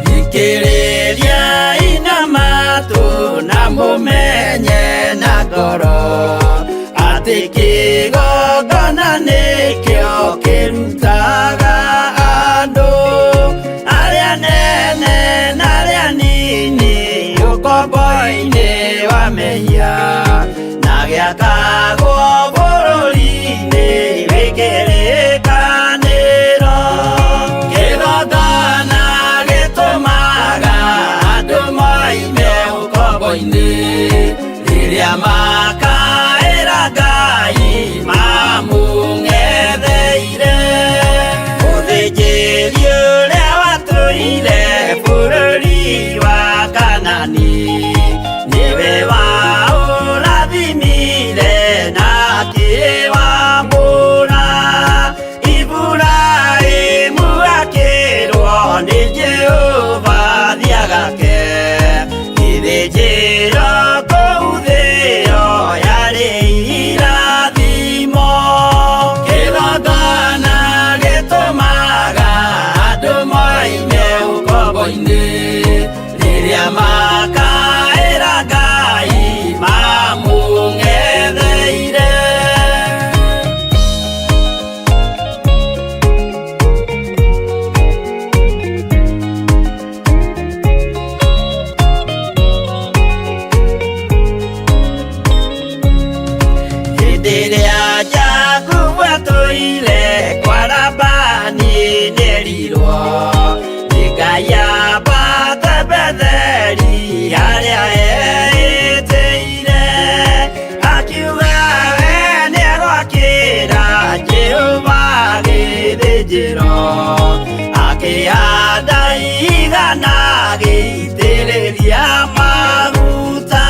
Thikĩrĩria ina matũ na mũmenye na ngoro atĩ kĩgongona nĩkĩo kĩrutaga andũ arĩa nene na arĩa nini ũkombo-inĩ wa mehia na gĩakagwo bũrũri-inĩ wĩ kĩrĩkanĩro. Kĩgongona gĩtũmaga andũ moime ũkombo-inĩ rĩrĩa makaĩra Ngai mamũng'etheire. Mũthĩnjĩri ũrĩa watũire bũrũri wa Kanani nĩwe waũrathimire na akĩwambũra. Iburahĩmu akĩrwo nĩ Jehova thiagake gĩthĩnjĩro kũu thĩo yarĩ irathimo. Kĩgongona gĩtũmaga andũ moime ũkombo-inĩ rĩrĩa makaĩra Ngai mamũng'etheire. Hĩndĩ ĩrĩa Jakubu atũire kwa Labani nĩerirwo nĩ Ngai ambate Betheli harĩa eĩtĩire. Akiuga we nĩegwakĩra Jehova gĩthĩnjĩro, akĩhanda ihiga na agĩitĩrĩria maguta.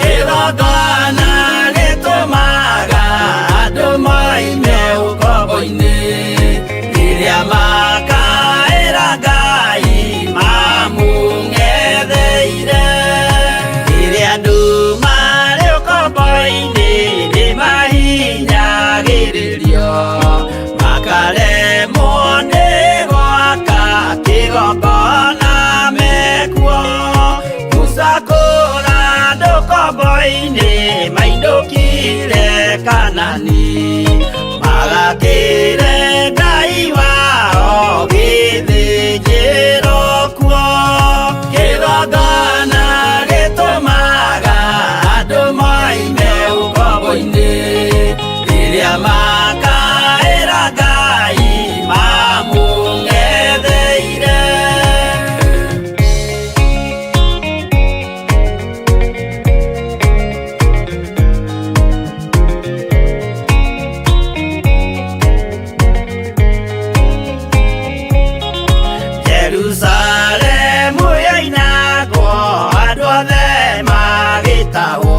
Kĩgongona gĩtũmaga andũ moime ũkombo-inĩ rĩrĩa makaĩra Ngai mamũng'etheire. Rĩrĩa andũ marĩ ũkombo-inĩ nĩmahinyagĩrĩrio makaremwo nĩ gwaka kĩgongona mekuo. Musa kũra andũ ũkombo-inĩ mainũkire Kanani magakĩre Ngai wao gĩthĩnjĩro kuo. Kĩgongona gĩtũmaga andũ moime ũkombo-inĩ rĩrĩa makaĩra Ngai mamũng'etheire. Jerusalemu yoinagwo andũ othe magĩtahwo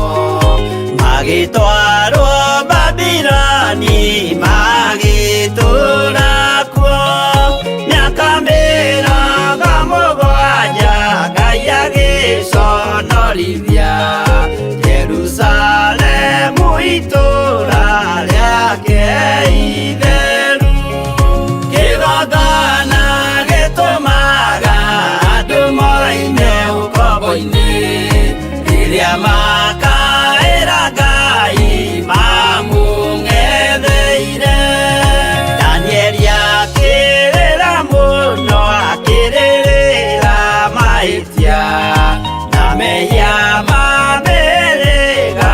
magĩtwarwo Babiloni magĩtũũra kuo mĩaka mĩrongo mũgwanja Ngai agĩconorithia Jerusalemu itũũra rĩake itheru. Kĩgongona gĩtũmaga andũ moime ũkombo-inĩ rĩrĩa makaĩra Ngai mamũng'etheire. Danieli akĩrĩra mũno akĩrĩrĩra mahĩtia na mehia ma mĩhĩrĩga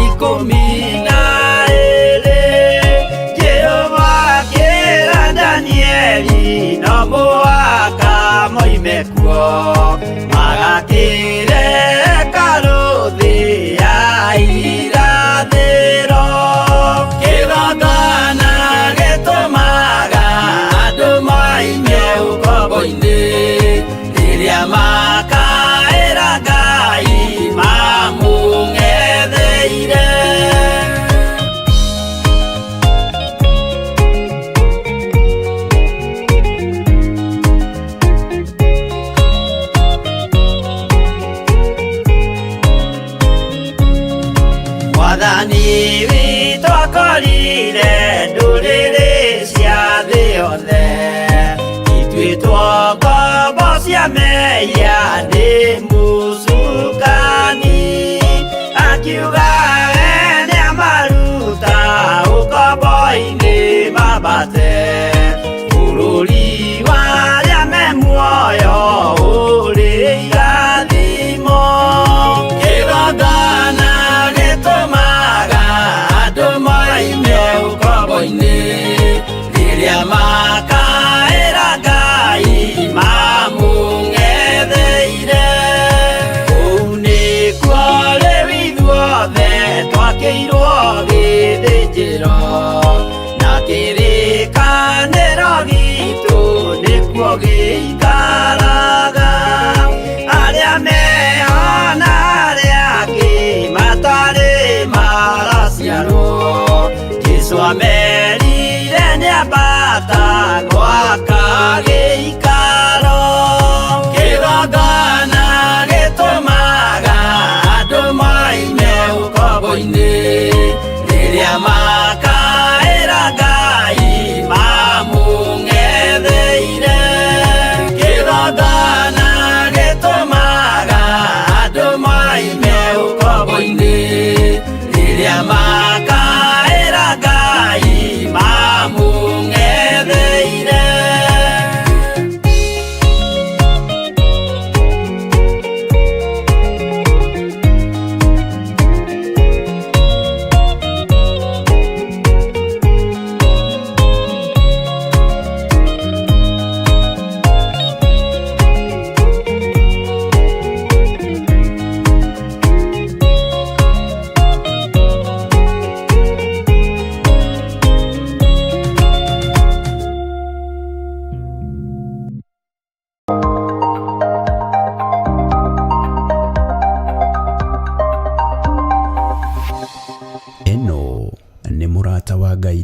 ikũmi na ĩĩrĩ. Jehova akĩra Danieli no mũhaka moime kuo magakĩre hekarũ thĩ ya irathĩro. Kĩgongona gĩtũmaga andũ moime ũkombo-inĩ rĩrĩa makaĩra Ngai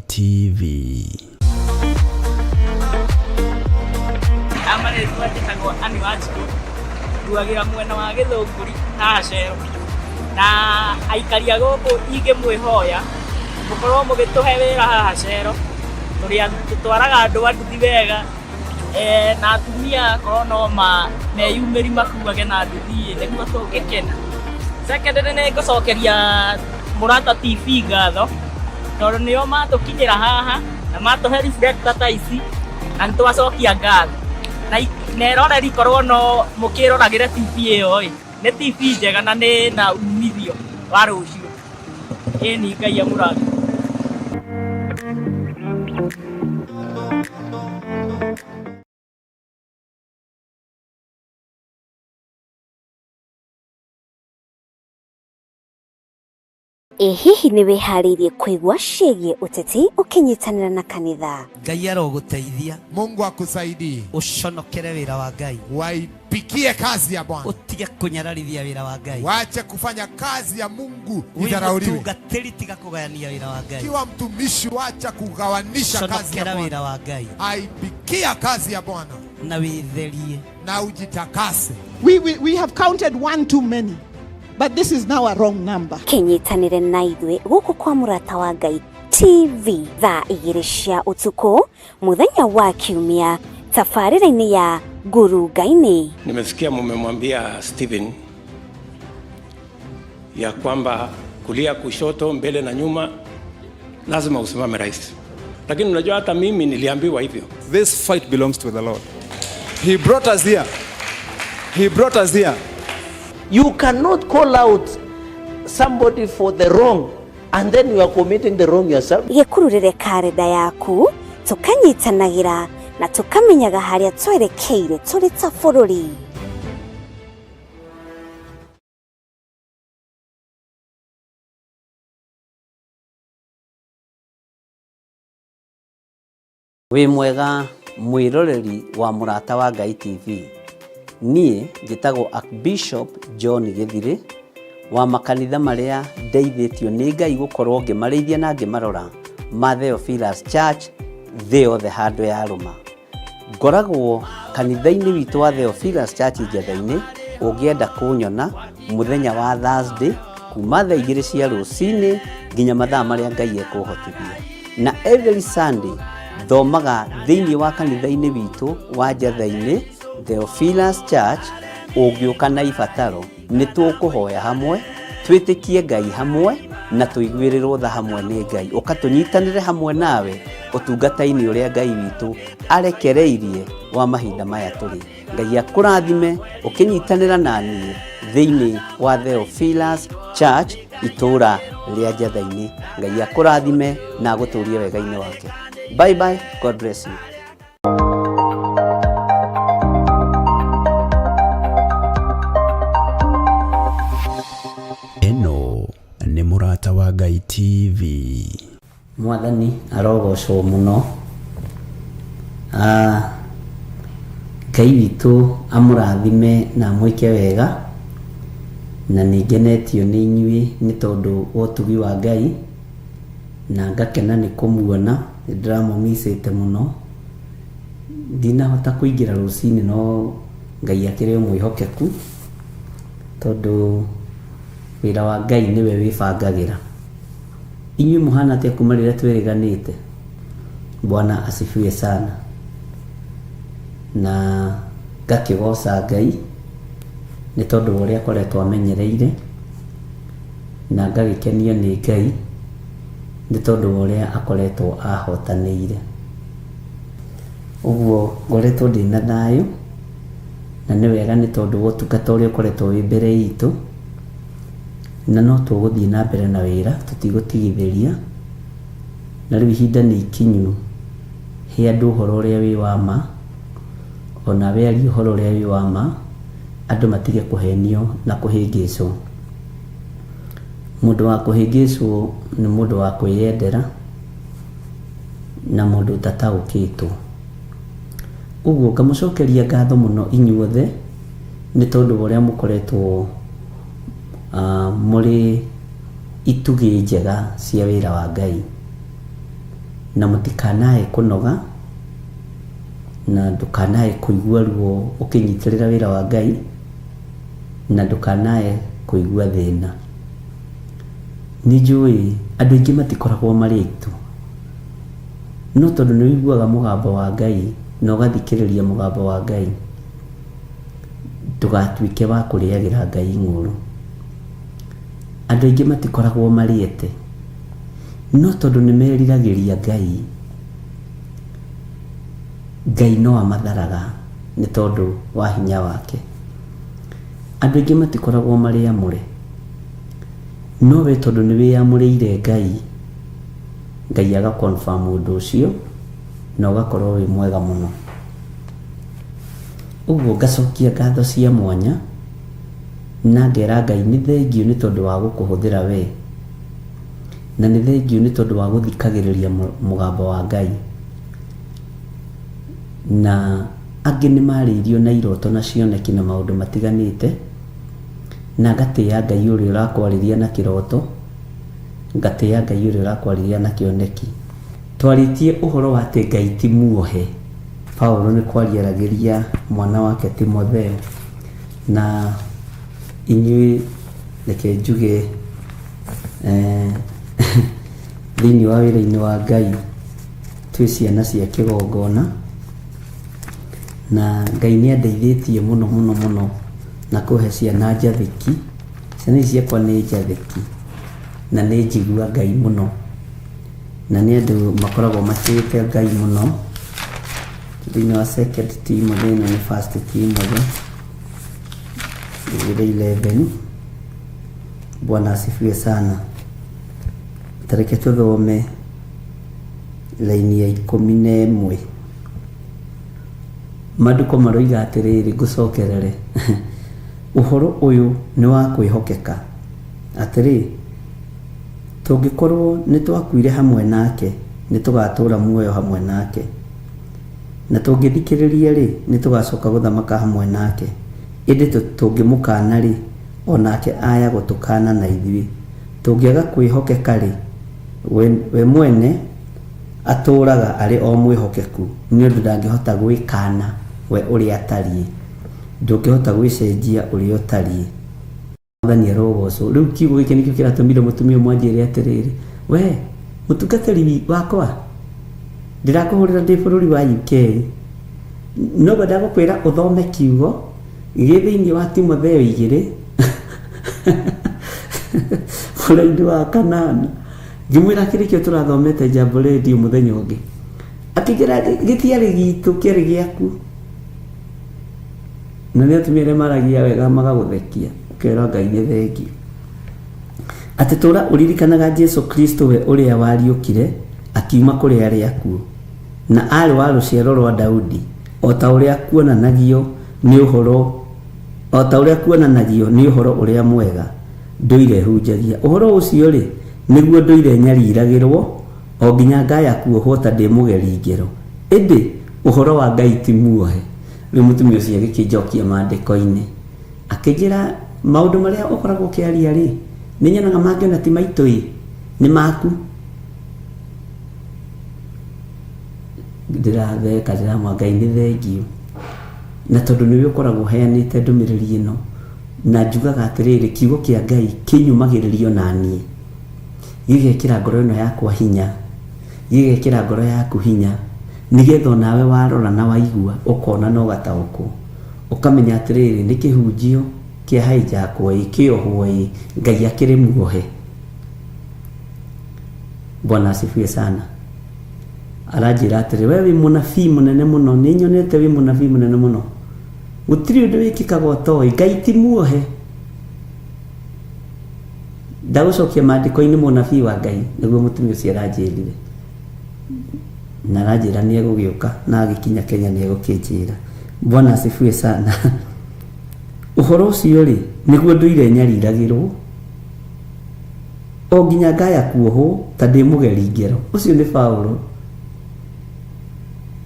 Ngai TV. Amarĩtwa njĩtagwo Ann Wanjikũ, nduagĩra mwena wa Gĩthũngũri haha Cero. Na aikari a gũkũ ingĩmwĩhoya mũkorwo mũgĩtũhe wĩra haha Cero, tũrĩ tũtwaraga andũ a nduthi wega eh, na atumia korwo no ma meyumĩri makuage na nduthi nĩguo tũngĩkena. Second nĩ ngũcokeria Mũrata TV ngatho tondũ nĩo matũkinyĩra haha na matũhe reflector ta ici na nĩ twacokia ngatho na na eroreri korwo no mũkĩroragĩre TV ĩyo ĩ nĩ TV njega na nĩ na umithio wa rũciũ. Ĩni Ngai amũrathime. Ĩ hihi nĩ wĩharĩirie kũigua ciĩgiĩ ũteti ũkĩnyitanĩra na kanitha? Ngai arogũteithia. Mungu akusaidie. Ũconokere wĩra wa Ngai. Waipikie kazi ya Bwana. Ũtige kũnyararithia wĩra wa Ngai. Wache kufanya kazi ya Mungu Wĩ idharauliwe. mũtungatĩri tiga kũgayania wĩra wa Ngai. Kiwa mtumishi, wacha kugawanisha kazi ya Conokera Bwana. wĩra wa Ngai. Aipikia kazi ya Bwana Na wĩtherie. na ujitakase. We have counted one too many, but this is now a wrong number. Kĩnyitanĩre na ithuĩ gũkũ kwa Mũrata wa Ngai TV thaa igĩrĩ cia ũtukũ mũthenya wa kiumia tabarĩra-inĩ ya Ngurunga-inĩ. Nimesikia mumemwambia Stephen ya kwamba kulia, kushoto, mbele na nyuma lazima usimame rais, lakini unajua hata mimi niliambiwa hivyo. This fight belongs to the Lord. He brought us here. He brought us here. You cannot call out somebody for the wrong and then you are committing the wrong yourself. Gĩkururĩre karenda yaku tũkanyitanagĩra na tũkamenyaga harĩa twerekeire tũrĩ ta bũrũri. Wĩ mwega mwĩroreri wa Mũrata wa Ngai TV. Niĩ njĩtagwo Archbishop John Gĩthirĩ wa makanitha marĩa ndeithĩtio nĩ Ngai gũkorwo ngĩmarĩithia na ngĩmarora ma Theophilus Church thĩ yothe handũ yarũma. Ngoragwo kanitha-inĩ witũ wa Theophilus Church Njetha-inĩ, ũngĩenda kũnyona mũthenya wa Thursday kuma thaa igĩrĩ cia rũcinĩ nginya mathaa marĩa Ngai ekũhotithia. Na every Sunday thomaga thĩinĩ wa kanitha-inĩ witũ wa Njetha-inĩ Theophilus Church, ũngĩũka na ibataro nĩ tũkũhoya hamwe, twĩtĩkie Ngai hamwe na tũiguĩrĩrwo tha hamwe nĩ Ngai. Ũka tũnyitanĩre hamwe nawe ũtungata-inĩ ũrĩa Ngai witũ arekereirie wa mahinda maya tũrĩ. Ngai akũrathime ũkĩnyitanĩra na niĩ thĩinĩ wa Theophilus Church itũũra rĩa Njetha-inĩ. Ngai akũrathime na agũtũrie wega-inĩ wake. Bye bye, God bless you. Ĩno nĩ Mũrata wa Ngai TV. Mwathani arogocwo mũno. Ah, Ngai witũ amũrathime na amwĩke wega, na nĩ ngenetio nĩ inyuĩ nĩ tondũ wa ũtugi wa Ngai, na ngakena nĩ kũmuona, nĩ ndĩramũmicĩte mũno. Ndinahota kũingĩra rũcinĩ no Ngai akĩrĩ o mwĩhokeku, tondũ wĩra wa Ngai nĩwe wĩbangagĩra. Inyuĩ mũhana atĩa kuma rĩrĩa twĩrĩganĩte? Bwana asifiwe sana. Na ngakĩgoca Ngai nĩ tondũ wa ũrĩa akoretwo amenyereire, na ngagĩkenio nĩ Ngai nĩ tondũ wa ũrĩa akoretwo ahotanĩire. Ũguo ngoretwo ndĩna thayũ, na nĩ wega nĩ tondũ wa ũtungata ũrĩa ũkoretwo wĩ mbere itũ, na no tũgũthiĩ na mbere na wĩra, tũtigũtigithĩria. Na rĩu ihinda nĩ ikinyu he andũ ũhoro ũrĩa wĩ wa ma, ona we arie ũhoro ũrĩa wĩ wa ma, andũ matige kũhenio na kũhĩngĩcwo. Mũndũ wa kũhĩngĩcwo nĩ mũndũ wa kwĩyendera na mũndũ ũtataũkĩtwo. Ũguo ngamũcokeria ngatho mũno inyuothe nĩ tondũ wa ũrĩa mũkoretwo mũrĩ itugĩ njega cia wĩra wa Ngai. Na mũtikanae kũnoga, na ndũkanae kũigua ruo ũkĩnyitĩrĩra wĩra wa Ngai, na ndũkanae kũigua thĩna. Nĩ njũĩ andũ aingĩ matikoragwo marĩ aitũ, no tondũ nĩ ũiguaga mũgambo wa Ngai na ũgathikĩrĩria mũgambo wa Ngai, ndũgatuĩke wa kũrĩagĩra Ngai ing'ũrũ. Andũ aingĩ matikoragwo marĩ ete, no tondũ nĩ meriragĩria Ngai, Ngai no amatharaga nĩ tondũ wa hinya wake. Andũ aingĩ matikoragwo marĩ amũre, no we tondũ nĩ wĩyamũrĩire Ngai, Ngai aga confirm ũndũ ũcio na ũgakorwo wĩ mwega mũno. Ũguo ngacokia ngatho cia mwanya na ngera Ngai nĩ thengiũ nĩ tondũ wa gũkũhũthĩra we, na nĩ thengiũ nĩ tondũ wa gũthikagĩrĩria mũgambo wa Ngai. Na angĩ nĩ marĩirio na iroto na cioneki na maũndũ matiganĩte, na ngatĩĩa Ngai ũrĩa ũrakwarĩria na kĩroto, ngatĩĩa Ngai ũrĩa ũrakwarĩria na kĩoneki. Twarĩtie ũhoro wa atĩ Ngai ti muohe. Paulo nĩ kwaria aragĩria mwana wake Timotheo, na inyuĩ reke njuge eh, thĩinĩ wa wĩra-inĩ wa Ngai twĩ ciana cia kĩgongona, na Ngai nĩ andeithĩtie mũno mũno mũno na kũhe ciana njathĩki. Ciana ici ciakwa nĩ njathĩki na nĩ njigua Ngai mũno, na nĩ andũ makoragwo matĩĩte Ngai mũno. Thĩinĩ wa Second Timothy, ĩno nĩ First Timothy 11. Bwana asifiwe sana. Ta reke tũthome raini ya 11. Maandĩko maroiga atĩrĩrĩ, ngũcokerere, ũhoro ũyũ nĩ wa kwĩhokeka, atĩrĩ, tũngĩkorwo nĩ twakuire hamwe nake, nĩ tũgatũũra muoyo hamwe nake. Na tũngĩthikĩrĩria-rĩ, nĩ tũgacoka gũthamaka hamwe nake. Ĩndĩ tũngĩmũkaana-rĩ, o nake aya gũtũkaana na ithuĩ. Tũngĩaga kwĩhokeka-rĩ, we, we mwene atũũraga arĩ o mwĩhokeku, nĩ ũndũ ndangĩhota gwĩkaana we ũrĩa atariĩ. Ndũngĩhota gwĩcenjia ũrĩa ũtariĩ. Mwathani arogocwo. Rĩu kiugo gĩkĩ nĩkĩo kĩratũmire mũtumia ũmwe anjĩre atĩrĩrĩ, we mũtungatĩri wakwa, ndĩrakũhũrĩra ndĩ bũrũri wa UK, no ngwenda gũkwĩra ũthome kiugo gĩ thĩinĩ wa Timotheo 2 mũraini wa 8. Ngĩmwĩra kĩrĩ kĩo tũrathomete Jambo Radio mũthenya ũngĩ. Akĩnjĩra gĩtiarĩ gitũ, kĩarĩ gĩaku. Na nĩ atumia arĩa maragia wega magagũthekia, ũkerwo Ngai nĩ thengiũ. Atĩ tũra ũririkanaga Jesu Kristo we ũrĩa wariũkire akiuma kũrĩ arĩa akuũ, na aarĩ wa rũciaro rwa Daudi, o ta ũrĩa kuonanagio nĩ ũhoro o ta ũrĩa kuonanagio nĩ ũhoro ũrĩa mwega ndũire hunjagia. Ũhoro ũcio-rĩ, nĩguo ndũire nyariragĩrwo o nginya ngaya kuohwo ta ndĩ mũgeri ngero. Ĩndĩ ũhoro wa Ngai ti muohe. Rĩu mũtumia ũcio agĩkĩnjokia maandĩko-inĩ, akĩnjĩra maũndũ marĩa ũkoragwo ũkĩaria rĩ, nĩ nyonaga mangĩ ona ti maitũ ĩ, nĩ maku. Ndĩratheka ndĩramwĩra Ngai nĩ thengiũ. Na tondũ nĩwe ũkoragwo ũheanĩte ndũmĩrĩri ĩno, na njugaga atĩrĩrĩ, kiugo kĩa Ngai kĩnyũmagĩrĩria ona niĩ, gĩgekĩra ngoro ĩno yakwa hinya, gĩgekĩra ngoro yaku hinya, nĩgetha onawe warora na waigua ũkona na ũgataũkwo, ũkamenya atĩrĩrĩ, nĩ kĩhunjio kĩa hijackwo ĩ, kĩohwo ĩ, Ngai akĩrĩ muohe. Bwana asifiwe sana. Aranjĩra atĩrĩ, we wĩ mũnabii mũnene mũno, nĩ nyonete wĩ mũnabii mũnene mũno. Gũtirĩ ũndũ wĩkĩkaga ũtoĩ, Ngai ti muohe. Ndagũcokia maandĩko-inĩ mũnabii wa Ngai, nĩguo mũtumia ũcio aranjĩrire. Na aranjĩra nĩ egũgĩũka na agĩkinya Kenya nĩ egũkĩnjĩra. Bwana asifiwe sana. Ũhoro ũcio rĩ, nĩguo ndũire nyariragĩrwo o nginya ngaya kuohwo ta ndĩ mũgeri ngero. Ũcio nĩ Paulo.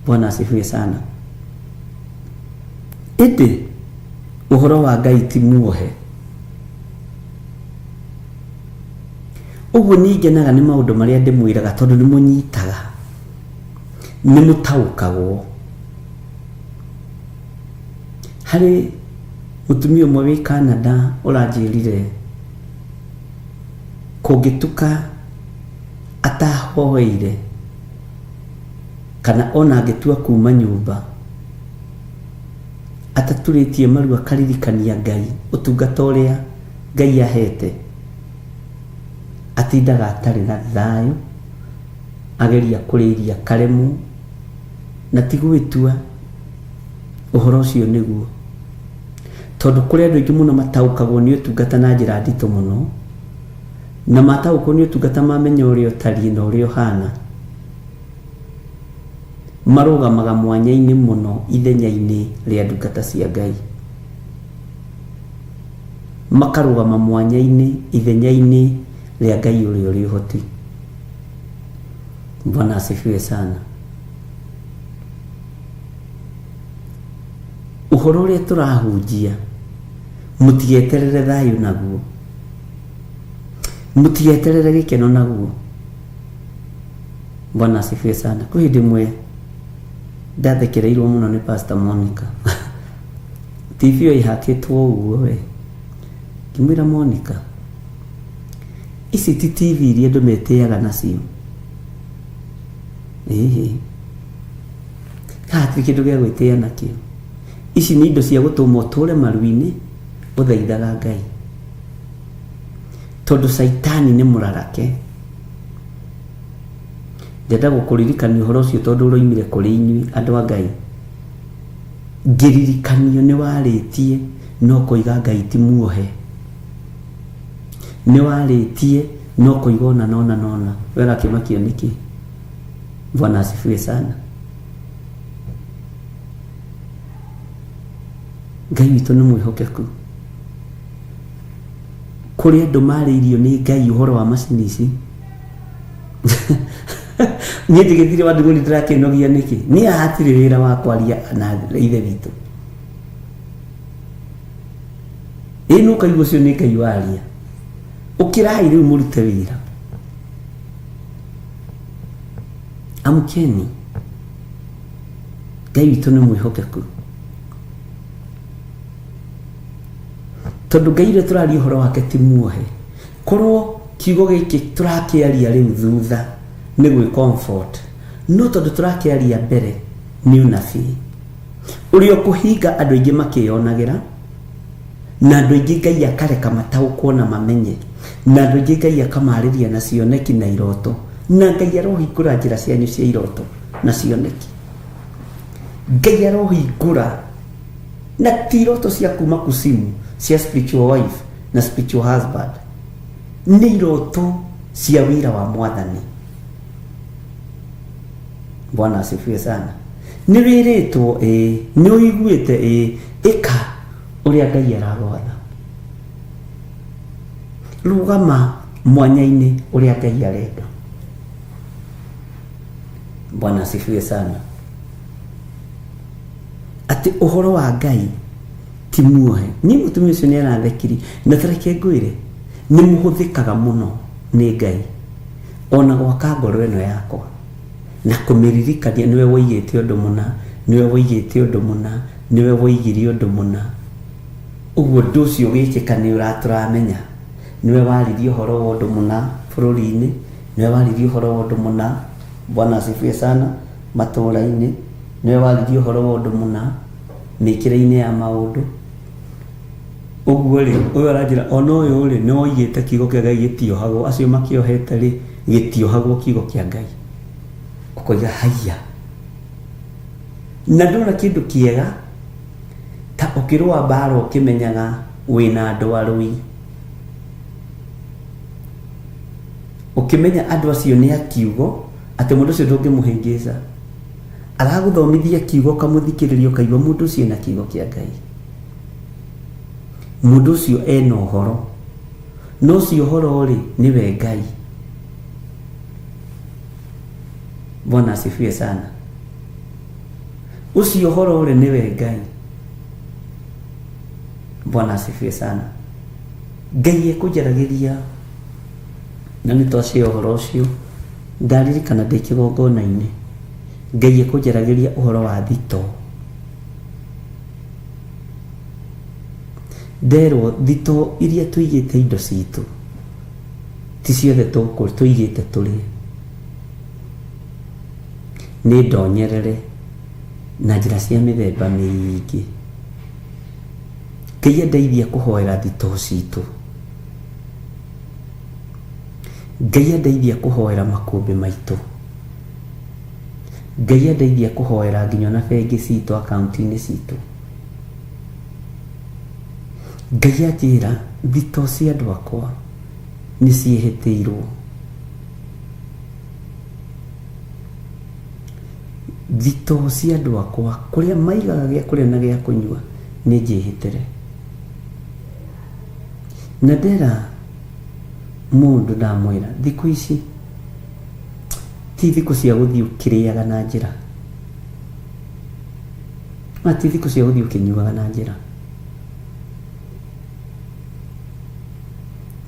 Bwana asifiwe sana. Ĩndĩ ũhoro wa Ngai ti muohe. Ũguo niĩ ngenaga nĩ maũndũ marĩa ndĩmwĩraga tondũ nĩ mũnyitaga. Nĩ mũtaũkagwo. Harĩ mũtumia ũmwe wĩ Canada ũranjĩrire kũngĩtuka atahoeire kana ona angĩtua kuma nyũmba ataturĩtie maru akaririkania Ngai ũtungata ũrĩa Ngai ahete, atindaga atarĩ na thayũ, ageria kũrĩa irio akaremwo, na ti gwĩtua, ũhoro ũcio nĩguo. Tondũ kũrĩ andũ aingĩ mũno mataũkagwo nĩ ũtungata na njĩra nditũ mũno, na mataũkwo nĩ ũtungata mamenya ũrĩa ũtariĩ na ũrĩa ũhana, marũgamaga mwanya-inĩ mũno ithenya-inĩ rĩa ndungata cia Ngai. Makarũgama mwanya-inĩ ithenya-inĩ rĩa Ngai ũrĩa ũrĩ ũhoti. Bwana asifiwe sana. Ũhoro ũrĩa tũrahunjia mũtigeterere thayũ naguo, mũtigeterere gĩkeno naguo. Bwana asifiwe sana. Kwĩ hĩndĩ ĩmwe ndathekereirwo mũno nĩ Pastor Monica. TV ĩyo ĩhakĩtwo ũguo we. Ngĩmwĩra Monica, ici ti TV iria andũ metĩaga nacio. Ĩhĩ. Haha hatirĩ kĩndũ gĩa gwĩtĩa nakĩo. Ici nĩ indo cia gũtũma ũtũre maru-inĩ ũthaithaga Ngai. Tondũ caitani nĩ mũrarake. Ndenda gũkũririkania ũhoro ũcio tondũ ũroimire kũrĩ inyuĩ andũ a Ngai. Ngĩririkanio nĩ warĩtie no kũiga Ngai ti muohe. Nĩ warĩtie no kũiga ona nona nona. We ũrakĩmakio nĩkĩ? Bwana asifiwe sana. Ngai witũ nĩ mwĩhokeku. Kũrĩ andũ marĩirio nĩ Ngai ũhoro wa macini ici. Niĩ ndĩgĩthire wa ndũgũri ndĩrakĩnogia nĩkĩ? Niĩ haha hatirĩ wĩra wa kwaria na ithe witũ. Ĩ nĩ ũkaigua ũcio nĩ Ngai waria. Ũkĩrai rĩu mũrute wĩra. Amkeni. Ngai witũ nĩ mwĩhokeku. Tondũ Ngai ũrĩa tũraria ũhoro wake ti muohe. Korwo kiugo gĩkĩ tũrakĩaria rĩu thutha nĩ gwĩ comfort. No tondũ tũrakĩaria mbere nĩ ũnabii. Ũrĩa ũkũhinga andũ aingĩ makĩyonagĩra na andũ aingĩ Ngai akareka mataũkwo na mamenye na andũ aingĩ Ngai akamarĩria na cioneki na iroto na Ngai arohingũra njĩra cianyu cia iroto na cioneki. Ngai arohingũra na ti iroto cia kuma kusimu cia spiritual wife na spiritual husband nĩ iroto cia wĩra wa mwathani. Bwana asifiwe sana. Nĩ wĩrĩtwo ĩĩ, nĩ ũiguĩte ĩĩ, ĩka ũrĩa Ngai aragwatha. Rũgama mwanya-inĩ ũrĩa Ngai arenda. Bwana asifiwe sana. Atĩ ũhoro wa Ngai ti muohe. Niĩ mũtumia ũcio nĩ arathekiri na tareke ngwĩre nĩ mũhũthĩkaga mũno nĩ Ngai ona gwaka ngoro ĩno yakwa na kũmĩririkania nĩwe woigĩte ũndũ mũna, nĩwe woigĩte ũndũ mũna, nĩwe woigire ũndũ mũna. Ũguo ũndũ ũcio ũgĩkĩka nĩ ũratũramenya nĩwe waririe ũhoro wa ũndũ mũna bũrũri-inĩ, nĩwe waririe ũhoro wa ũndũ mũna, Bwana asifiwe sana, matũũra-inĩ, nĩwe waririe ũhoro wa ũndũ mũna mĩkĩre-inĩ ya maũndũ. Ũguo rĩ, ũyũ aranjĩra ona ũyũ rĩ, nĩ woigĩte kiugo kĩa Ngai gĩtiohagwo, acio makĩohete rĩ, gĩtiohagwo kiugo kĩa Ngai. Ũkoiga haiya. Na ndona kĩndũ kĩega ta ũkĩrũa mbara ũkĩmenyaga wĩna andũ arũi. Ũkĩmenya andũ acio nĩ a kiugo, atĩ mũndũ ũcio ndũngĩmũhĩngĩca. Aragũthomithia kiugo ũkamũthikĩrĩria ũkaigua mũndũ ũcio ena kiugo kĩa Ngai. Mũndũ ũcio ena ũhoro. Na ũcio ũhoro rĩ, nĩwe Ngai. Bwana asifiwe sana. Ũcio ũhoro rĩ, nĩwe Ngai. Bwana asifiwe sana. Ngai ekũnjaragĩria na nĩ twacia ũhoro ũcio, ndaririkana ndĩ kĩgongona-inĩ. Ngai ekũnjaragĩria ũhoro wa thitoo. Nderwo thitoo iria tũigĩte indo citũ ti ciothe tũigĩte tũrĩe. Nĩ ndonyerere na njĩra cia mĩthemba mĩingĩ. Ngai andeithia kũhoera thitoo citũ. Ngai andeithia kũhoera makũmbĩ maitũ. Ngai andeithia kũhoera nginya ona bengi citũ akaunti-inĩ citũ. Ngai anjĩra thitoo cia andũ akwa nĩ ciĩhĩtĩirwo. Thitoo cia andũ akwa kũrĩa maigaga gĩa kũrĩa na gĩa kũnyua nĩ njĩhĩtĩre. Na ndera mũndũ ndamwĩra thikũ ici ti thikũ cia gũthiĩ ũkĩrĩaga na njĩra na ti thikũ cia gũthiĩ ũkĩnyuaga na njĩra.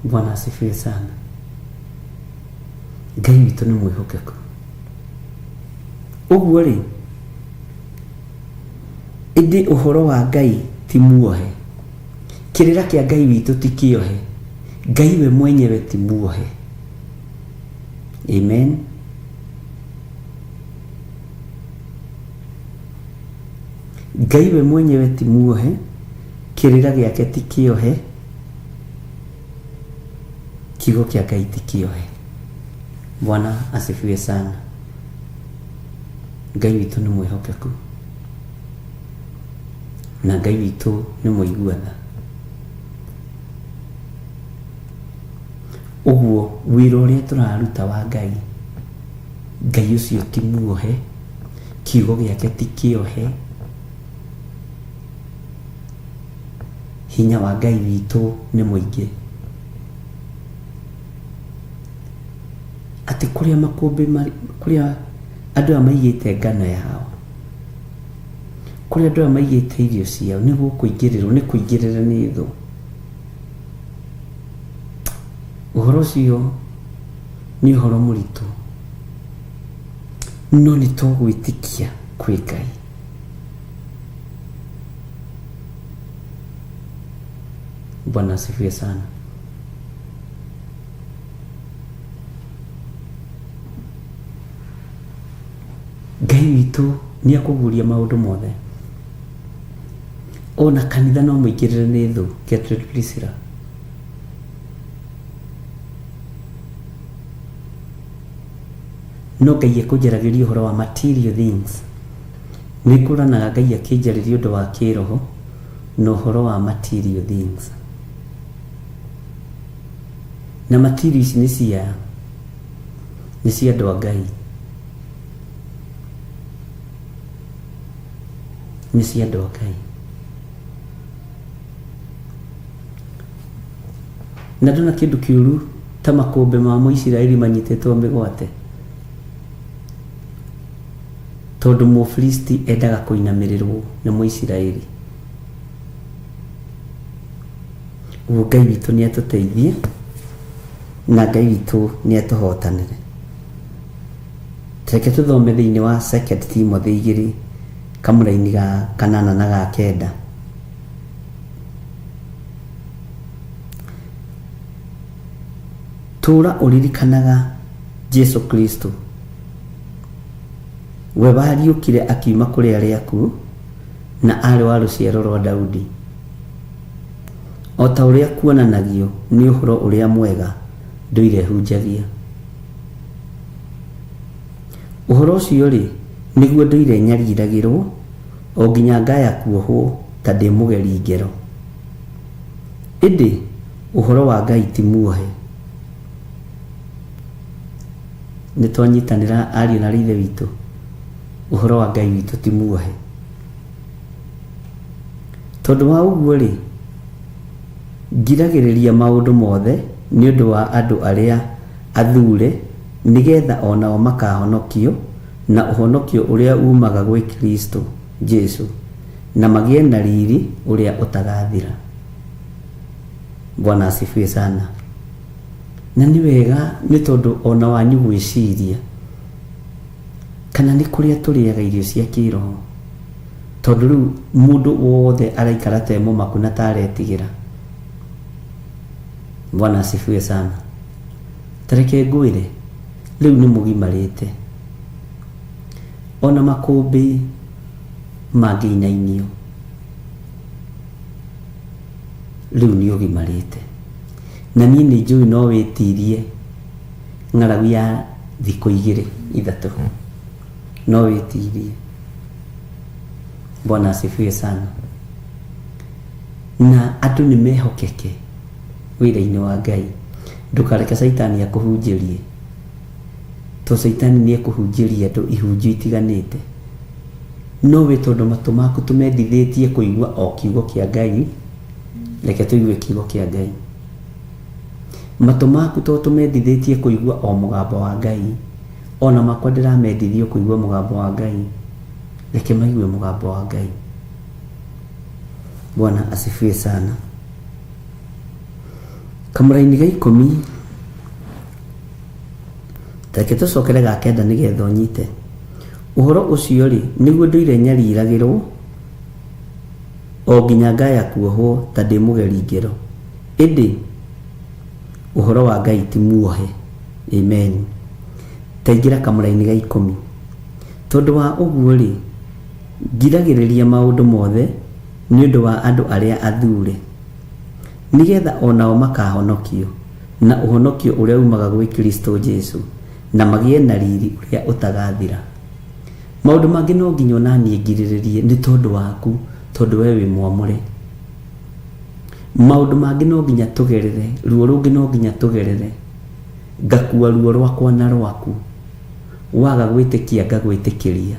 Bwana asifiwe sana. Ngai witũ nĩ mwĩhokeku. Ũguo rĩ, ĩndĩ ũhoro wa Ngai ti muohe. Kĩrĩra kĩa Ngai witũ ti kĩohe. Ngai we mwenyewe ti muohe. Amen. Ngai we mwenyewe ti muohe, kĩrĩra gĩake ti kĩohe, kiugo kĩa Ngai ti kĩohe. Bwana asifiwe sana. Ngai witũ nĩ mwĩhokeku na Ngai witũ nĩ mũigua tha. Ũguo wĩra ũrĩa tũraruta wa Ngai, Ngai ũcio ti muohe, kiugo gĩake ti kĩohe, hinya wa Ngai witũ nĩ mũingĩ. Atĩ kũrĩa makũmbĩ marĩ, kũrĩa andũ aya maigĩte ngano yao, kũrĩa andũ aya maigĩte irio ciao, nĩ gũkũingĩrĩrwo, nĩ kũingĩrĩre nĩ thũ. Ũhoro ũcio nĩ ũhoro mũritũ, no nĩ tũgwĩtĩkia kwĩ Ngai. Bwana asifiwe sana. Ngai witũ nĩ akũguũria maũndũ mothe. Ona kanitha no mũingĩrĩre nĩ thũ, Gertrude Priscilla. No Ngai ekũnjaragĩria ũhoro wa material things. Nĩ ngũranaga Ngai akĩnjarĩria ũndũ wa kĩroho na ũhoro wa material things. Na material ici nĩ cia nĩ cia andũ a Ngai. Nĩ cia andũ a Ngai. Na ndona kĩndũ kĩũru ta makũmbĩ ma Mũisiraeli manyitĩtwo mĩgwate. Tondũ Mũfilisti endaga kũinamĩrĩrwo nĩ Mũisiraeli. Ũguo Ngai witũ nĩ atũteithie na Ngai witũ nĩ atũhotanĩre. Reke tũthome thĩinĩ wa Second Timothy igĩrĩ kamũraini ga kanana na ga kenda. Tũũra ũririkanaga Jesu Kristo, we wariũkire akiuma kũrĩ arĩa akuũ, na aarĩ wa rũciaro rwa Daudi, o ta ũrĩa kuonanagio nĩ ũhoro ũrĩa mwega ndũire hunjagia. Ũhoro ũcio-rĩ, nĩguo ndũire nyariragĩrũo, o nginya ngaya kuohwo ta ndĩ mũgeri ngero. Ĩndĩ ũhoro wa Ngai ti muohe. Nĩ twanyitanĩra ariũ na aarĩ a Ithe witũ? Ũhoro wa Ngai witũ ti muohe. Tondũ wa ũguo-rĩ, ngiragĩrĩria maũndũ mothe nĩ ũndũ wa andũ arĩa athuure, nĩ getha o nao makaahonokio na ũhonokio ũrĩa uumaga gwĩ Kristo Jesu, na magĩe na riri ũrĩa ũtagathira. Bwana asifiwe sana. Na nĩ wega nĩ tondũ o na wanyu gwĩciria. Kana nĩ kũrĩa tũrĩaga irio cia kĩroho? Tondũ rĩu mũndũ wothe araikara ta e mũmaku na ta aretigĩra. Bwana asifiwe sana. Ta reke ngwĩre, rĩu nĩ mũgimarĩte. Ona makũmbĩ mangĩinainio, rĩu nĩ ũgimarĩte. Na niĩ nĩ njũĩ no wĩtirie ng'aragu ya thikũ igĩrĩ ithatũ, no wĩtirie. Bwana asifiwe sana. Na andũ nĩ mehokeke wĩra-inĩ wa Ngai. Ndũkareke caitani akũhunjĩrie, to caitani nĩ ekũhunjĩria andũ ihunjio itiganĩte. No we tondũ matũ maku tũmendithĩtie kũigua o kiugo kĩa Ngai, reke tũigue kiugo kĩa Ngai. Matũ maku to tũmendithĩtie kũigua o mũgambo wa Ngai, ona makwa ndĩramendithio kũigua mũgambo wa Ngai, reke maigue mũgambo wa Ngai. Bwana asifiwe sana. Kamũraini ga ikũmi, reke tũcokere ga kenda nĩgetha ũnyite. Ũhoro ũcio-rĩ, nĩguo ndũire nyariragĩrũo o nginya ngaya kuohwo ta ndĩ mũgeri ngero, ĩndĩ ũhoro wa Ngai ti muohe. Amen. Ta ingĩra kamũraini ga ikũmi. Tondũ wa ũguo-rĩ, ngiragĩrĩria maũndũ mothe nĩ ũndũ wa andũ arĩa athure, nĩ getha o nao makahonokio na ũhonokio ũrĩa uumaga gwĩ Kristo Jesu, na magĩe na riri ũrĩa ũtagathira. Maũndũ mangĩ no nginya o na niĩ ngirĩrĩrie nĩ tondũ waku, tondũ wee wĩ mwamũre. Maũndũ mangĩ no nginya tũgerere, ruo rũngĩ no nginya tũgerere, ngakua ruo rwakwa na rwaku. Waga gwĩtĩkia ngagwĩtĩkĩria.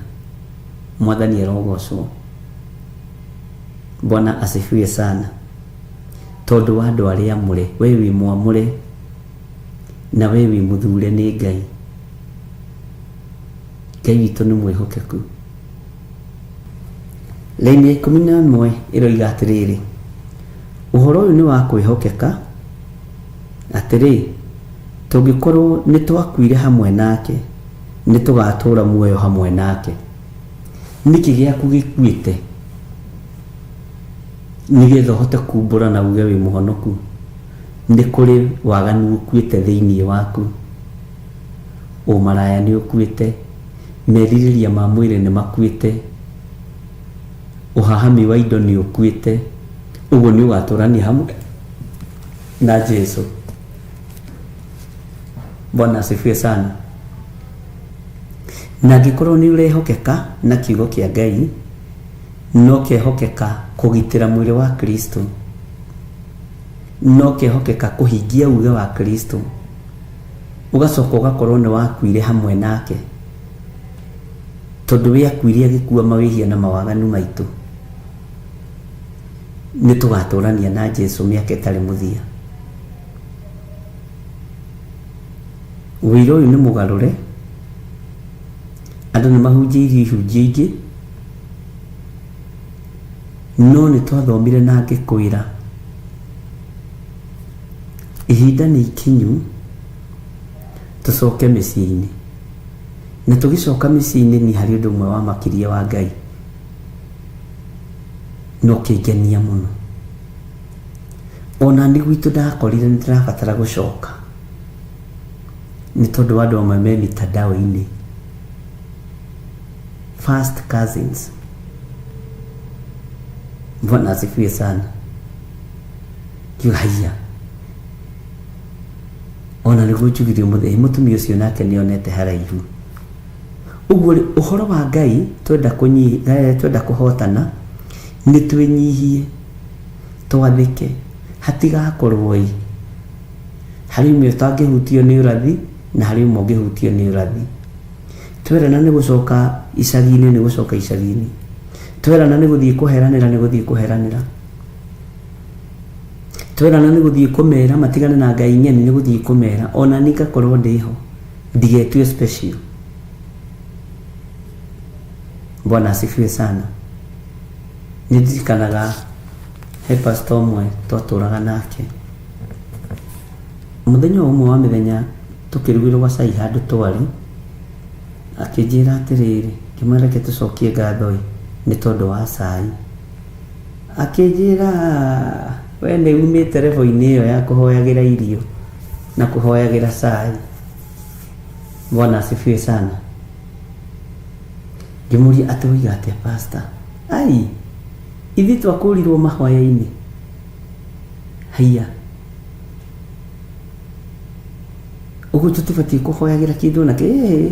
Mwathani arogocwo. Bwana asifiwe sana. Tondũ wa andũ arĩa amũre, we wĩ mwamũre na we wĩ mũthure nĩ Ngai. Ngai witũ nĩ mwĩhokeku. Raini ya 11 ĩroiga atĩrĩrĩ, ũhoro ũyũ nĩ wa kwĩhokeka, atĩrĩ, tũngĩkorwo nĩ twakuire hamwe nake, nĩ tũgatũũra muoyo hamwe nake. Nĩkĩ gĩaku gĩkuĩte nĩgetha ũhote kumbũra na uge wĩ mũhonoku? Nĩ kũrĩ waganu ũkuĩte thĩinĩ waku. Ũmaraya nĩ ũkuĩte, merirĩria ma mwĩrĩ nĩ makuĩte, ũhahami wa indo nĩ ũkuĩte, ũguo nĩ ũgatũrania hamwe na Jesu. Bwana asifiwe sana. Na angĩkorwo nĩ ũrehokeka na kiugo kĩa Ngai, no kehokeka kũgitĩra mwĩrĩ wa Kristo, no kehokeka kũhingia uge wa Kristo, ũgacoka ũgakorwo nĩ wakuire hamwe nake, tondũ we akuire agĩkua mawĩhia na mawaganu maitũ, nĩ tũgatũrania na Jesu mĩaka ĩtarĩ mũthia. Ũira ũyũ nĩ mũgarũre, andũ nĩ mahunjĩirio ihunjio ingĩ, no nĩ twathomire na ngĩkwĩra ihinda nĩ ikinyu tũcoke mĩciĩ-inĩ. Na tũgĩcoka mĩciĩ-inĩ niĩ harĩ ũndũ ũmwe wamakirie wa Ngai na ũkĩngenia mũno. Ona niĩ gwitũ ndakorire nĩ ndĩrabatara gũcoka nĩ tondũ wa andũ amwe me mitandao-inĩ. First cousins. Bwana asifiwe sana. Ngiuga haiya. Ona nĩguo njugire ũmũthĩ, ĩ mũtumia ũcio nake nĩ onete haraihu. Ũguo rĩ, ũhoro wa Ngai twenda kũnyi, eh, twenda kũhotana nĩ twĩnyihie, twathĩke, hatigakorwo ĩ harĩ ũmwe ũtangĩhutio nĩ ũrathi na harĩ ũmwe ũngĩhutio nĩ ũrathi. Twerana nĩ gũcoka icagi-inĩ nĩ gũcoka icagi-inĩ. Twerana nĩ gũthiĩ kũheranĩra nĩ gũthiĩ kũheranĩra. Twerana nĩ gũthiĩ kũmera matigane na ngai ng'eni nĩ gũthiĩ kũmera ona niĩ ngakorwo ndĩho ndigetue special. Bwana asifiwe sana. Nĩ ndirikanaga he pastor ũmwe twatũraga nake. Mũthenya ũmwe wa mĩthenya tũkĩrugĩrwo gacai handũ twarĩ. Akĩnjĩra atĩrĩrĩ, ngĩmwĩra reke tũcokie ngatho ĩ, nĩ tondũ wa cai. Akĩnjĩra we nĩ umĩte level-inĩ ĩyo ya kũhoyagĩra irio na kũhoyagĩra cai. Bwana asifiwe sana. Ngĩmũria atĩ woiga atĩa pastor? Ai, ithuĩ twakũrirwo mahoya-inĩ. Haiya. Ũguo tũtibatiĩ kũhoyagĩra kĩndũ ona kĩ ĩĩ.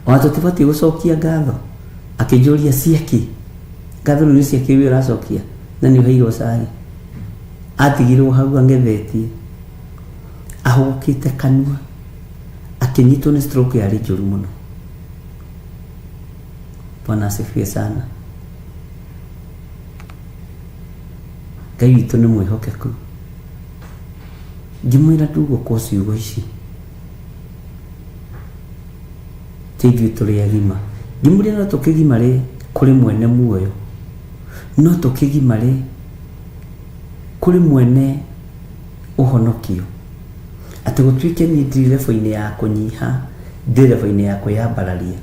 Ona tũtibatiĩ gũcokia ngatho. Akĩnjũria ciakĩ? Ngatho rĩu nĩ ciakĩ we ũracokia na nĩ ũheirwo cai. Atigirwo hau ang'ethetie ahũgũkĩte kanua akĩnyitwo nĩ stroke yarĩ njũru mũno. Bwana asifiwe sana. Ngai witũ nĩ mwĩhokeku. Ngĩmwĩra ndugũkwo ciugo ici ti ithuĩ tũrĩ agima. Ngĩmũria no tũkĩgimare kũrĩ mwene muoyo, no tũkĩgimare kũrĩ mwene ũhonokio. Atĩ gũtuĩke niĩ ndirĩ level-inĩ ya kũnyiha, ndĩ level-inĩ ya kwĩyambararia.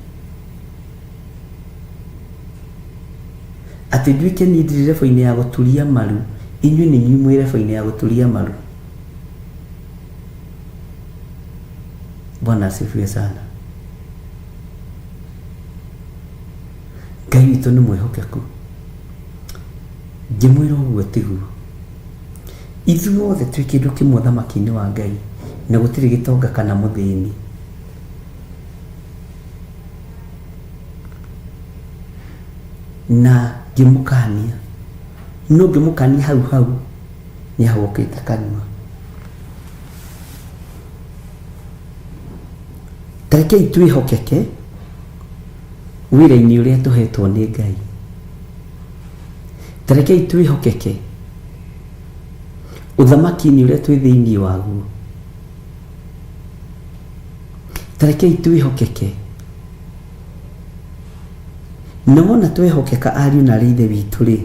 Atĩ nduĩke niĩ ndirĩ level-inĩ ya gũturia maru, inyuĩ nĩ inyuĩ mwĩ level-inĩ ya gũturia maru. Bwana asifiwe sana. Ngai witũ nĩ mwĩhokeku. Ngĩmwĩra ũguo tiguo. Ithuothe twĩ kĩndũ kĩmwe ũthamaki-inĩ wa Ngai, na gũtirĩ gĩtonga kana mũthĩni. Na ngĩmũkania, no ngĩmũkania hau hau nĩ ahũgũkĩte kanua. Ta rekei twĩhokeke wĩra-inĩ ũrĩa tũhetwo nĩ Ngai. Ta rekei twĩhokeke ũthamaki-inĩ ũrĩa twĩ thĩinĩ waguo. Ta rekei twĩhokeke. Na wona twehokeka ariũ na arĩ ithe witũ rĩ,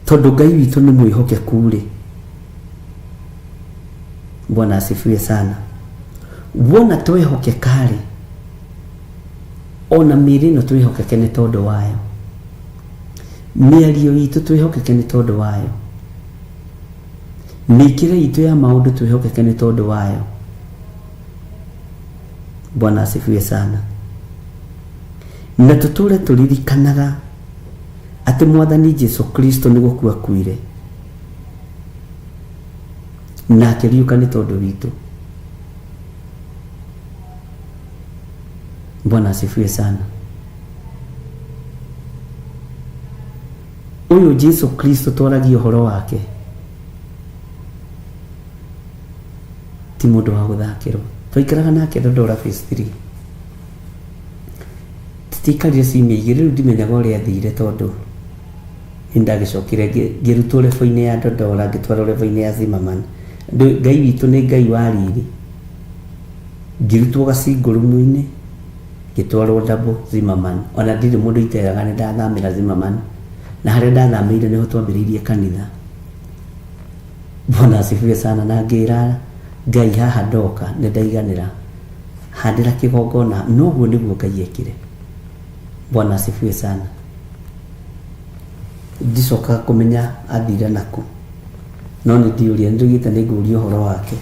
tondũ Ngai witũ nĩ mwĩhokeku rĩ, Bwana asifiwe sana. Wona twehokeka rĩ, ona mĩĩrĩ ĩno twĩhokeke nĩ tondũ wayo, mĩario itũ twĩhokeke nĩ tondũ wayo, mĩkĩre itũ ya maũndũ twĩhokeke nĩ tondũ wayo. Bwana asifiwe sana. Na tũtũre tũririkanaga atĩ Mwathani Jesu Kristo nĩ gũkua akuire na akĩriũka nĩ tondũ witũ. Bwana asifiwe sana. Ũyũ Jesu Kristo twaragia ũhoro wake ti mũndũ wa gũthakĩrwo. Twaikaraga nake Dandora phase 3. Tũtiaikarire ciumia igĩrĩ, rĩu ndimenyaga ũrĩa athire tondũ nĩ ndagĩcokire ngĩrutwo level-inĩ ya Dandora ngĩtwarwo level-inĩ ya Zimmerman. Ngai witũ nĩ Ngai wa riri. Ngĩrutwo gacingũrũmu-inĩ ngĩtwarwo double Zimmerman. Ona ndirĩ mũndũ iteraga nĩ ndathamĩra Zimmerman. Na harĩa ndathamĩire nĩho twambĩrĩirie kanitha. Bwana asifiwe sana. Na ngĩra Ngai haha ndoka nĩ ndaiganĩra. Handĩra kĩgongona. Noguo nĩguo Ngai ekire. Bwana asifiwe sana. Ndicokaga kũmenya athire nakũ. No nĩ ndiũria, nĩ ndoigĩte nĩ ngũria ũhoro wake.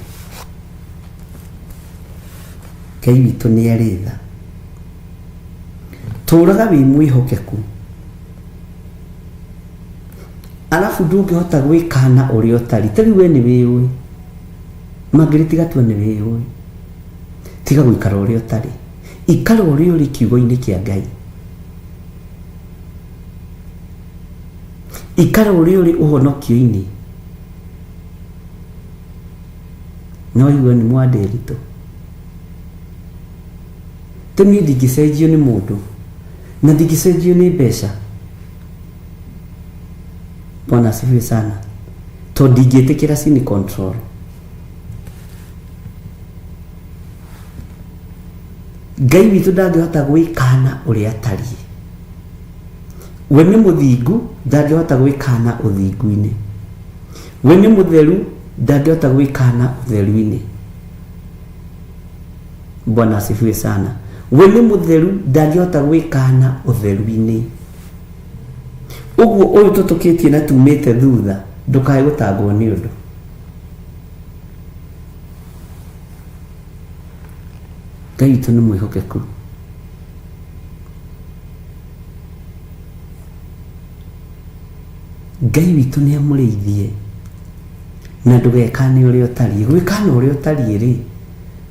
Ngai witũ nĩ arĩ tha. Tũraga wĩ mwĩhokeku. Arabu ndũngĩhota gwĩkana ũrĩa ũtari. Ta rĩu we nĩ wĩũĩ. Mangĩrĩ tiga tua nĩ wĩũĩ. Tiga gũikara ũrĩa ũtarĩ. Ikara ũrĩa ũrĩ kiugo-inĩ kĩa Ngai. Ikara ũrĩa ũrĩ ũhonokio-inĩ. No igue nĩ mwandĩritũ. Tĩ niĩ ndingĩcenjio nĩ mũndũ na ndingĩcenjio nĩ mbeca. Bwana asifiwe sana. Tondũ ndingĩtĩkĩra cini control. Ngai witũ ndangĩhota gwĩkana ũrĩa atariĩ. We nĩ mũthingu, ndangĩhota gwĩkana ũthingu-inĩ. We nĩ mũtheru, Ndangĩhota gwĩkana ũtheru-inĩ. Bwana asifiwe sana. We nĩ mũtheru, ndangĩhota gwĩkana ũtheru-inĩ. Ũguo ũyũ tũtũkĩtie na tumĩte thutha, ndũkae gũtangwo nĩ ũndũ. Ngai witũ nĩ mwĩhokeku. Ngai witũ nĩ amũrĩithie na ndũgekane ũrĩa ũtariĩ. Gwĩkana ũrĩa ũtariĩ rĩ,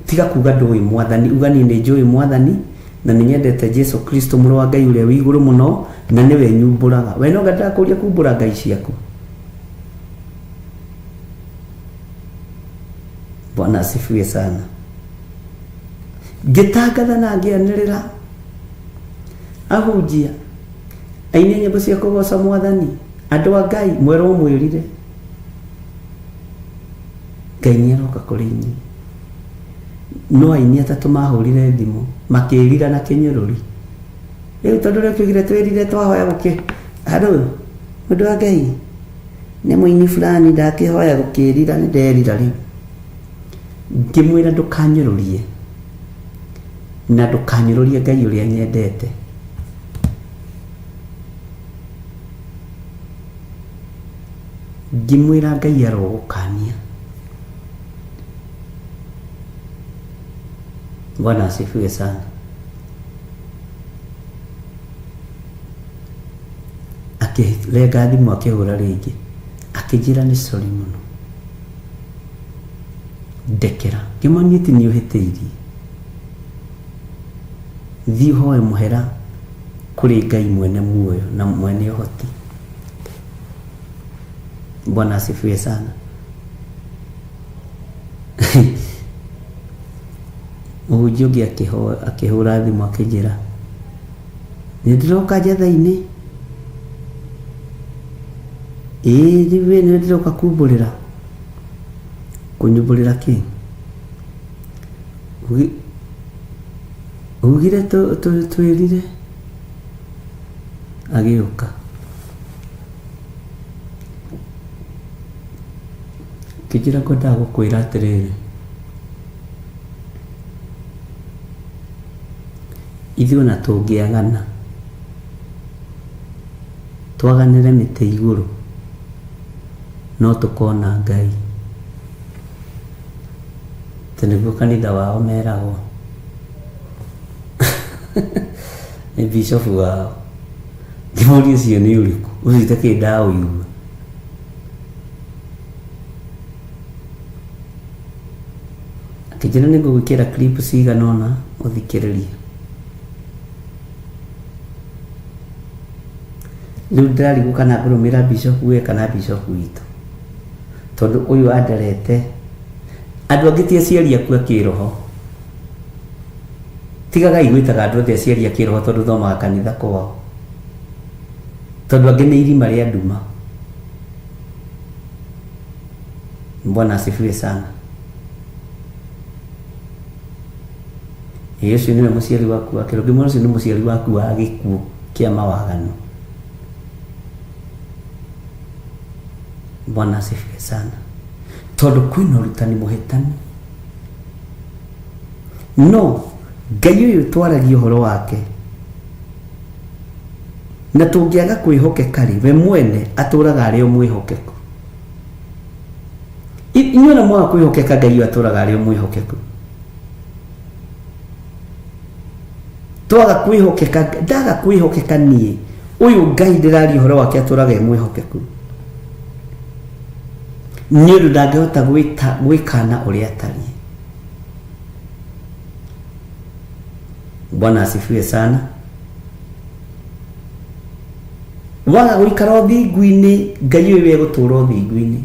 tiga kuga ndũĩ mwathani, uga niĩ nĩ njũĩ mwathani na nĩ nyendete Jesu Kristo mũrũ wa Ngai ũrĩa wĩ igũrũ mũno na nĩwe nyumbũraga. We no ndakũria kumbũra ngai ciaku. Bwana asifiwe sana. Ngĩtangatha na ngĩanĩrĩra ahunjia aini a nyĩmbo cia kũgoca mwathani andũ a Ngai mwerwo mwĩrire Ngai nĩ aroka kũrĩ inyuĩ. No aini atatũ mahũrire thimũ makĩrira na kĩnyũrũri. Rĩu tondũ ũrĩa ũkiugire twĩrire twahoya gũkĩ handũ mũndũ wa Ngai nĩ mũini fulani ndakĩhoya gũkĩrira nĩ nderira rĩu. Ngĩmwĩra ndũkanyũrũrie na ndũkanyũrũrie Ngai ũrĩa nyendete. Ngĩmwĩra Ngai arogũkania. Bwana asifiwe sana. Akĩrenga thimũ akĩhũra rĩngĩ akĩnjĩra nĩ sorry mũno ndekera. Ngĩmwĩra niĩ ti niĩ ũhĩtĩirie, thiĩ ũhoe mũhera kũrĩ Ngai mwene muoyo na mwene ũhoti. Bwana asifiwe sana. Mũhunjia ũngĩ akĩhũra thimũ akĩnjĩra nĩ ndĩroka njatha-inĩ ĩĩ rĩu we nĩ ndĩroka kumbũrĩra kũnyumbũrĩra kĩ ugire twĩrire agĩũka Akĩnjĩra ngwendaga gũkwĩra atĩrĩrĩ, ithuĩ ona tũngĩagana, twaganĩre mĩtĩ igũrũ, no tũkona Ngai. Atĩ nĩguo kanitha wao meragwo nĩ bishofu wao. Ngĩmũria ũcio nĩ ũrĩkũ? Ũcio itakĩrĩ ndaũigua. Akĩnjĩra nĩ ngũgwĩkĩra clip cigana ũna ũthikĩrĩrie. Rĩu ndĩrarigwo kana ngũrũmĩrĩra bishop we kana bishop witũ. Tondũ ũyũ anderete andũ angĩ ti aciari aku a kĩroho. Tigagai gwĩtaga andũ othe aciari a kĩroho tondũ thomaga kanitha kwao. Tondũ angĩ nĩ irima rĩa nduma. Bwana asifiwe sana. Ĩ ũcio nĩwe mũciari waku wa kĩroho. Ngĩmwĩra ũcio nĩ mũciari waku wa gĩkuũ kĩa mawaganu. Bwana asifiwe sana. Tondũ kwĩna ũrutani mũhĩtanu. No Ngai ũyũ twaragia ũhoro wake na tũngĩaga kwĩhokeka-rĩ, we mwene atũraga arĩ o mwĩhokeku. Inyuĩ ona mwaga kwĩhokeka Ngai ũyũ atũraga arĩ o mwĩhokeku. Twaga kwĩhokeka, ndaga kwĩhokeka niĩ, ũyũ Ngai ndĩraria ũhoro wake atũraga e mwĩhokeku. Nĩ ũndũ ndangĩhota gwĩkana ũrĩa atariĩ. Bwana asifiwe sana. Waga gũikara ũthingu-inĩ, Ngai ũyũ egũtũra ũthingu-inĩ.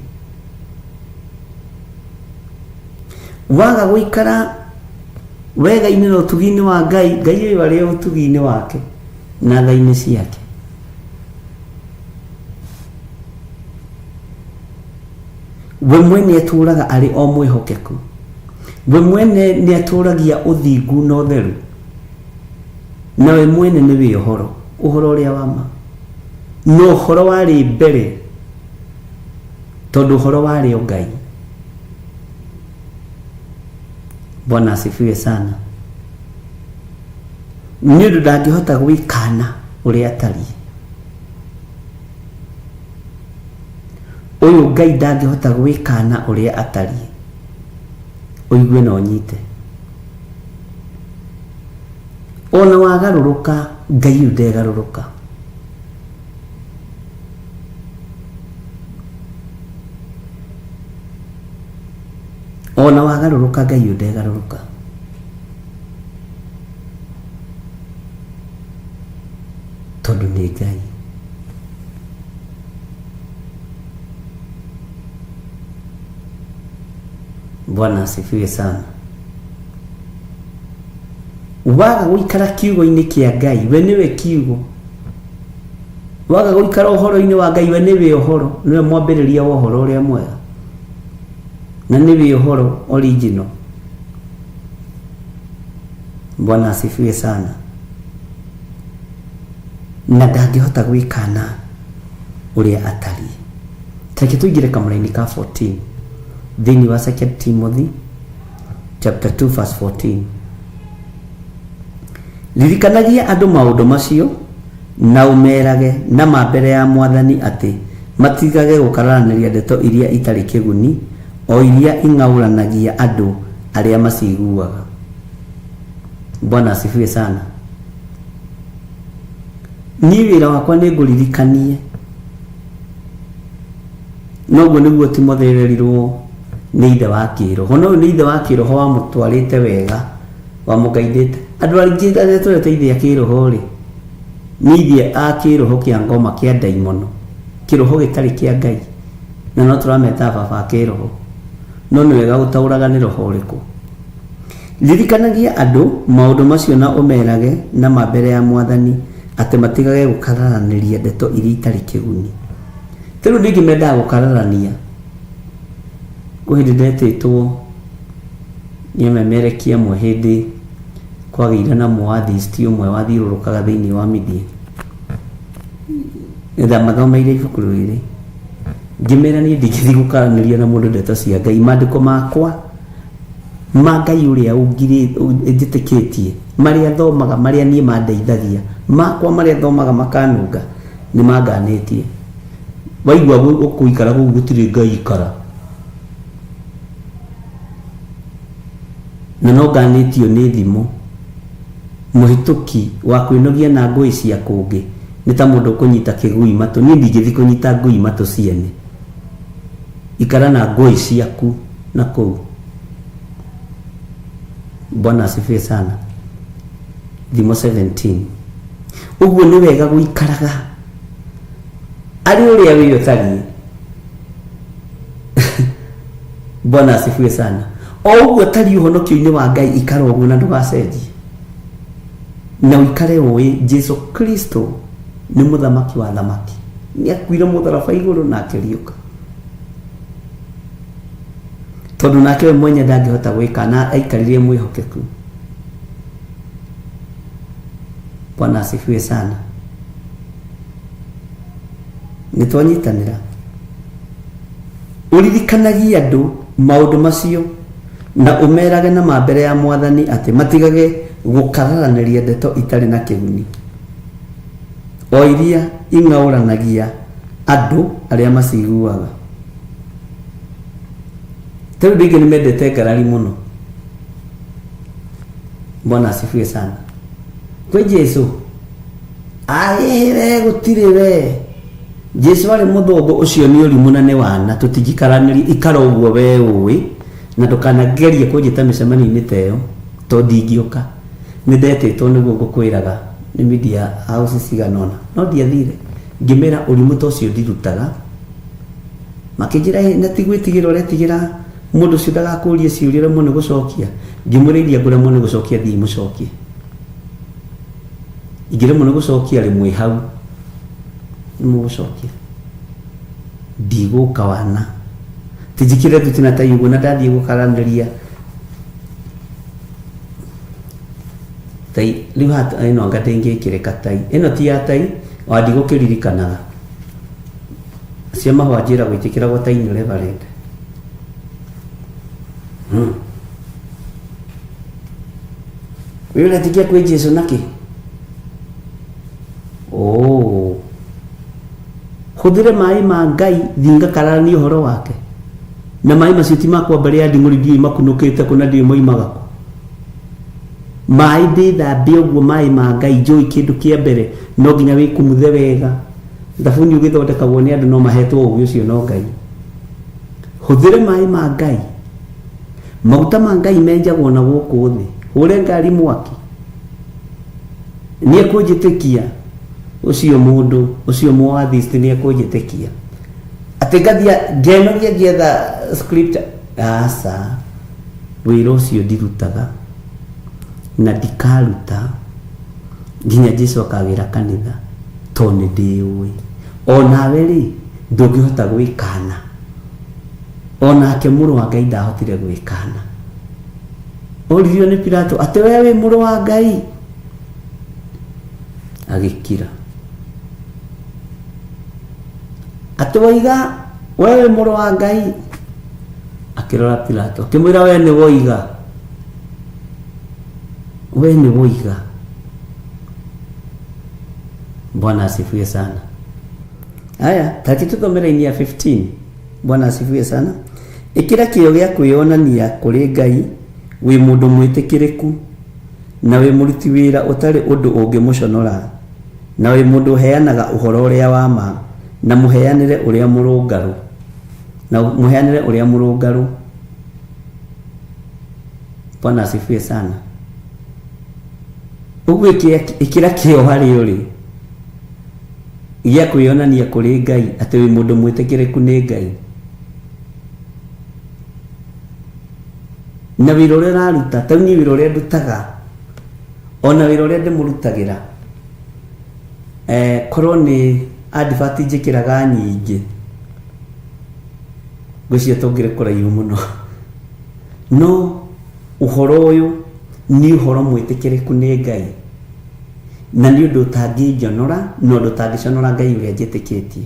Waga gũikara wega-inĩ na ũtugi-inĩ wa Ngai, Ngai ũyũ arĩ o ũtugi-inĩ wake na tha-inĩ ciake. We mwene atũraga arĩ o mwĩhokeku. We mwene nĩ atũragia ũthingu na ũtheru. Na we mwene nĩwe ũhoro, ũhoro ũrĩa wa ma. Na ũhoro warĩ mbere, tondũ ũhoro warĩ o Ngai. Bwana asifiwe sana. Nĩ ũndũ ndangĩhota gwĩkana ũrĩa atariĩ. Ũyũ Ngai ndangĩhota gwĩkana ũrĩa atariĩ. Ũigue na ũnyite. Ona wagarũrũka, Ngai ũyũ ndegarũrũka. Ona wagarũrũka, Ngai ũyũ ndegarũrũka. Tondũ nĩ Ngai. Bwana asifiwe sana. Waga gũikara kiugo-inĩ kĩa Ngai, we nĩwe kiugo. Waga gũikara ũhoro-inĩ wa Ngai, we nĩwe ũhoro, nĩwe mwambĩrĩria wa ũhoro ũrĩa mwega. Na nĩwe ũhoro original. Bwana asifiwe sana. Na ndangĩhota gwĩkana ũrĩa atariĩ. Tareke tũingĩre kamũraini ka 14 thĩinĩ wa 2 Timothy chapter 2 verse 14. Ririkanagia andũ maũndũ macio na ũmerage na ma mbere ya Mwathani atĩ matigage gũkararanĩria ndeto iria itarĩ kĩguni, o iria ing'aũranagia andũ arĩa maciguaga. Bwana asifiwe sana. Niĩ wĩra wakwa nĩ ngũririkanie. Noguo nĩguo Timotheo erirwo nĩ ithe wa kĩroho. No ũyũ nĩ ithe wa kĩroho wamũtwarĩte wega, wamũgaithĩte. Andũ aingĩ arĩa tũreta ithe a kĩroho rĩ, nĩ ithe a kĩroho kĩa ngoma kĩa ndaimono, kĩroho gĩtarĩ kĩa Ngai. Na no tũrameta baba a kĩroho. No nĩ wega gũtaũraga nĩ roho ũrĩkũ. Ririkanagia andũ maũndũ macio na ũmerage na ma mbere ya Mwathani atĩ matigage gũkararanĩria ndeto iria itarĩ kĩguni. Ta rĩu andũ aingĩ mendaga gũkararania. Kwĩ hĩndĩ ndetĩtwo nĩ amemerekia amwe hĩndĩ kwagĩire na mũathisti ũmwe wathiũrũrũkaga thĩinĩ wa media. Ndamathomeire ibuku rĩrĩ ngĩmera niĩ ndingĩthiĩ gũkaranĩria na mũndũ ndeto cia Ngai. Maandĩko makwa ma Ngai ũrĩa njĩtĩkĩtie, marĩa thomaga, marĩa niĩ mandeithagia, makwa marĩa thomaga makanunga, nĩ manganĩtie. Waigua ũkũikara kũu gũtirĩ Ngai ikara. Na no nganĩtio nĩ thimo. Mũhĩtũki wa kwĩnogia na ngũĩ cia kũngĩ nĩ ta mũndũ ũkũnyita kĩgui matũ. Niĩ ndingĩthiĩ kũnyita ngui matũ ciene. Ikara na ngũĩ ciaku na kũu. Bwana asifiwe sana. Thimo 17. Ũguo nĩ wega gũikaraga arĩ ũrĩa wĩ ũtariĩ. Bwana asifiwe sana. O ũguo ũtariĩ ũhonokio-inĩ wa Ngai ikara ũguo na ndũgacenjie. Na ũikare ũĩ Jesu Kristo nĩ mũthamaki wa athamaki. Nĩ akuire mũtharaba igũrũ na akĩriũka. Tondũ nake we mwenye ndangĩhota gwĩka na aikarire mwĩhokeku. Bwana asifiwe sana. Nĩ twanyitanĩra. Ũririkanagie andũ maũndũ macio na ũmerage na ma mbere ya Mwathani atĩ matigage gũkararanĩria ndeto itarĩ na kĩguni, o iria ing'aũranagia andũ arĩa maciguaga. Ta rĩu andũ aingĩ nĩ mendete ngarari mũno. Bwana asifiwe sana. Kwĩ Jesu aĩhĩ we gũtirĩ we Jesu arĩ mũthũngũ ũcio nĩ ũrimũ na nĩ wana tũtingĩkaranĩria ikara ũguo we ũĩ na ndũkanagerie kũnjĩta mĩcemanio-inĩ ta ĩyo tondũ ndingĩũka nĩ ndetĩtwo nĩguo ngũkwĩraga nĩ media house cigana ũna no ndiathire ngĩmera ũrimũ ta ũcio ndirutaga makĩnjĩra "Ĩ, na ti gwĩtigĩra ũretigĩra mũndũ ũcio ndagakũrie ciũria ũremwo nĩ gũcokia ngĩmwĩra iria ngũremwo nĩ gũcokia thiĩ mũcokie ingĩremwo nĩ gũcokia rĩ mwĩ hau nĩ mũgũcokia ndigũka wana tinjikire thuti na tai ũguo na ndathiĩ gũkaranĩria tai rĩu haha ĩno anga ndĩngĩkĩrĩka tai ĩno ti ya tai o ndigũkĩririkanaga cia mahũa njĩragwo itiĩkĩragwo tai nĩ reverend. Wĩ ũretĩkia kwĩ Jesu nakĩ? Oh. Hũthĩre maĩ ma Ngai thiĩ ngakararanie ũhoro wake. Na maĩ macio ti makwa mbere ya nding'ũri ndiũĩ makunũkĩte kũ na ndiũĩ moimaga kũ. Maĩ ndĩthambe ũguo maĩ ma Ngai njũĩ kĩndũ kĩa mbere no nginya wĩkumuthe wega. Thabuni ũgĩthondekagwo nĩ andũ no mahetwo ũgĩ ũcio no Ngai. Hũthĩre maĩ ma Ngai. Maguta ma Ngai menjagwo na gũkũ thĩ. Hũre ngari mwaki. Nĩ ekũnjĩtĩkia ũcio mũndũ ũcio mũatheist nĩ ekũnjĩtĩkia. Atĩ ngathiĩ ngenogia ngĩetha scripture. Aca. Wĩra ũcio ndirutaga na ndikaruta nginya Jesu akagĩra kanitha tondũ nĩ ndĩũĩ. O nawe rĩ, ndũngĩhota gwĩkana. O nake mũrũ wa Ngai ndahotire gwĩkana. Oririo nĩ Pilato atĩ we wĩ mũrũ wa Ngai? Agĩkira. Atĩ woiga we wĩ mũrũ wa Ngai? Akĩrora Pilato akĩmwĩra we nĩ woiga. We nĩ woiga. Bwana asifiwe sana. Haya, taki tuthomere ini ya 15. Bwana asifiwe sana. Ĩkĩra kĩyo gĩa kwĩyonania kũrĩ Ngai wĩ mũndũ mwĩtĩkĩrĩku na wĩ mũruti wĩra ũtarĩ ũndũ ũngĩmũconora na wĩ mũndũ ũheanaga ũhoro ũrĩa wa ma na mũheanĩre ũrĩa mũrũngarũ na mũheanĩre ũrĩa mũrũngarũ. Bwana asifiwe sana. Ũguo ĩkĩra kĩyo harĩ ũrĩ gĩa kwĩyonania kũrĩ Ngai atĩ wĩ mũndũ mwĩtĩkĩrĩku nĩ Ngai. Na wĩra ũrĩa ũraruta, ta rĩu niĩ wĩra ũrĩa ndutaga, ona wĩra ũrĩa ndĩmũrutagĩra, eh, korwo nĩ advert njĩkĩraga nyingĩ, ngwĩciria tũngĩrĩ kũraihu mũno. No ũhoro ũyũ nĩ ũhoro mwĩtĩkĩrĩku nĩ Ngai. Na nĩ ũndũ ũtangĩnjonora na ũndũ ũtangĩconora Ngai ũrĩa njĩtĩkĩtie.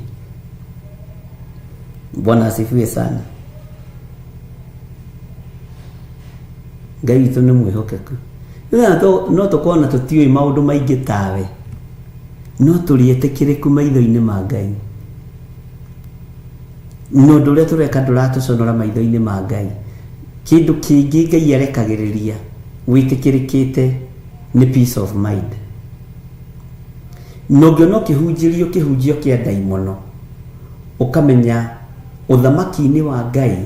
Bwana asifiwe sana. Ngai witũ nĩ mwĩhokeku. No tũkorwo na tũtiũĩ maũndũ maingĩ tawe, no tũrĩ etĩkĩrĩku maitho-inĩ ma Ngai. Na ũndũ ũrĩa tũreka ndũratũconora maitho-inĩ ma Ngai. Kĩndũ kĩngĩ Ngai arekagĩrĩria wĩtĩkĩrĩkĩte nĩ peace of mind. Na ũngĩona ũkĩhunjĩrio kĩhunjio kĩa ndaimono, ũkamenya ũthamaki-inĩ wa Ngai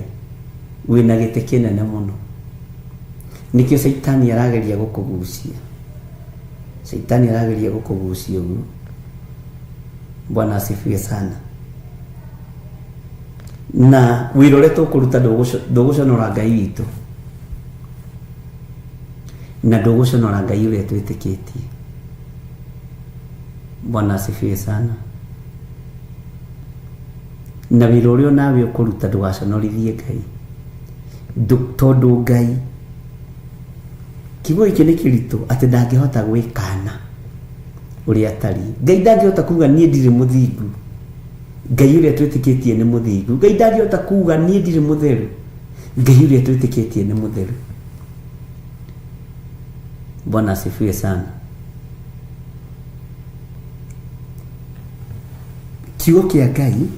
wĩna gĩtĩ kĩnene mũno. Nĩkĩo caitani arageria gũkũgucia. Caitani arageria gũkũgucia ũguo. Bwana asifiwe sana. Na wĩra ũrĩa tũkũruta ndũgũconora Ngai witũ. Na ndũgũconora Ngai ũrĩa twĩtĩkĩtie. Bwana asifiwe sana. Na wĩra ũrĩa onawe ũkũruta ndũgaconorithie Ngai. Tondũ Ngai, kiugo gĩkĩ nĩ kĩritũ atĩ ndangĩhota gwĩkana ũrĩa atariĩ. Ngai ndangĩhota kuga niĩ ndirĩ mũthingu. Ngai ũrĩa twĩtĩkĩtie nĩ mũthingu. Ngai ndangĩhota kuga niĩ ndirĩ mũtheru. Ngai ũrĩa twĩtĩkĩtie nĩ mũtheru. Bwana asifiwe sana. Kiugo kĩa Ngai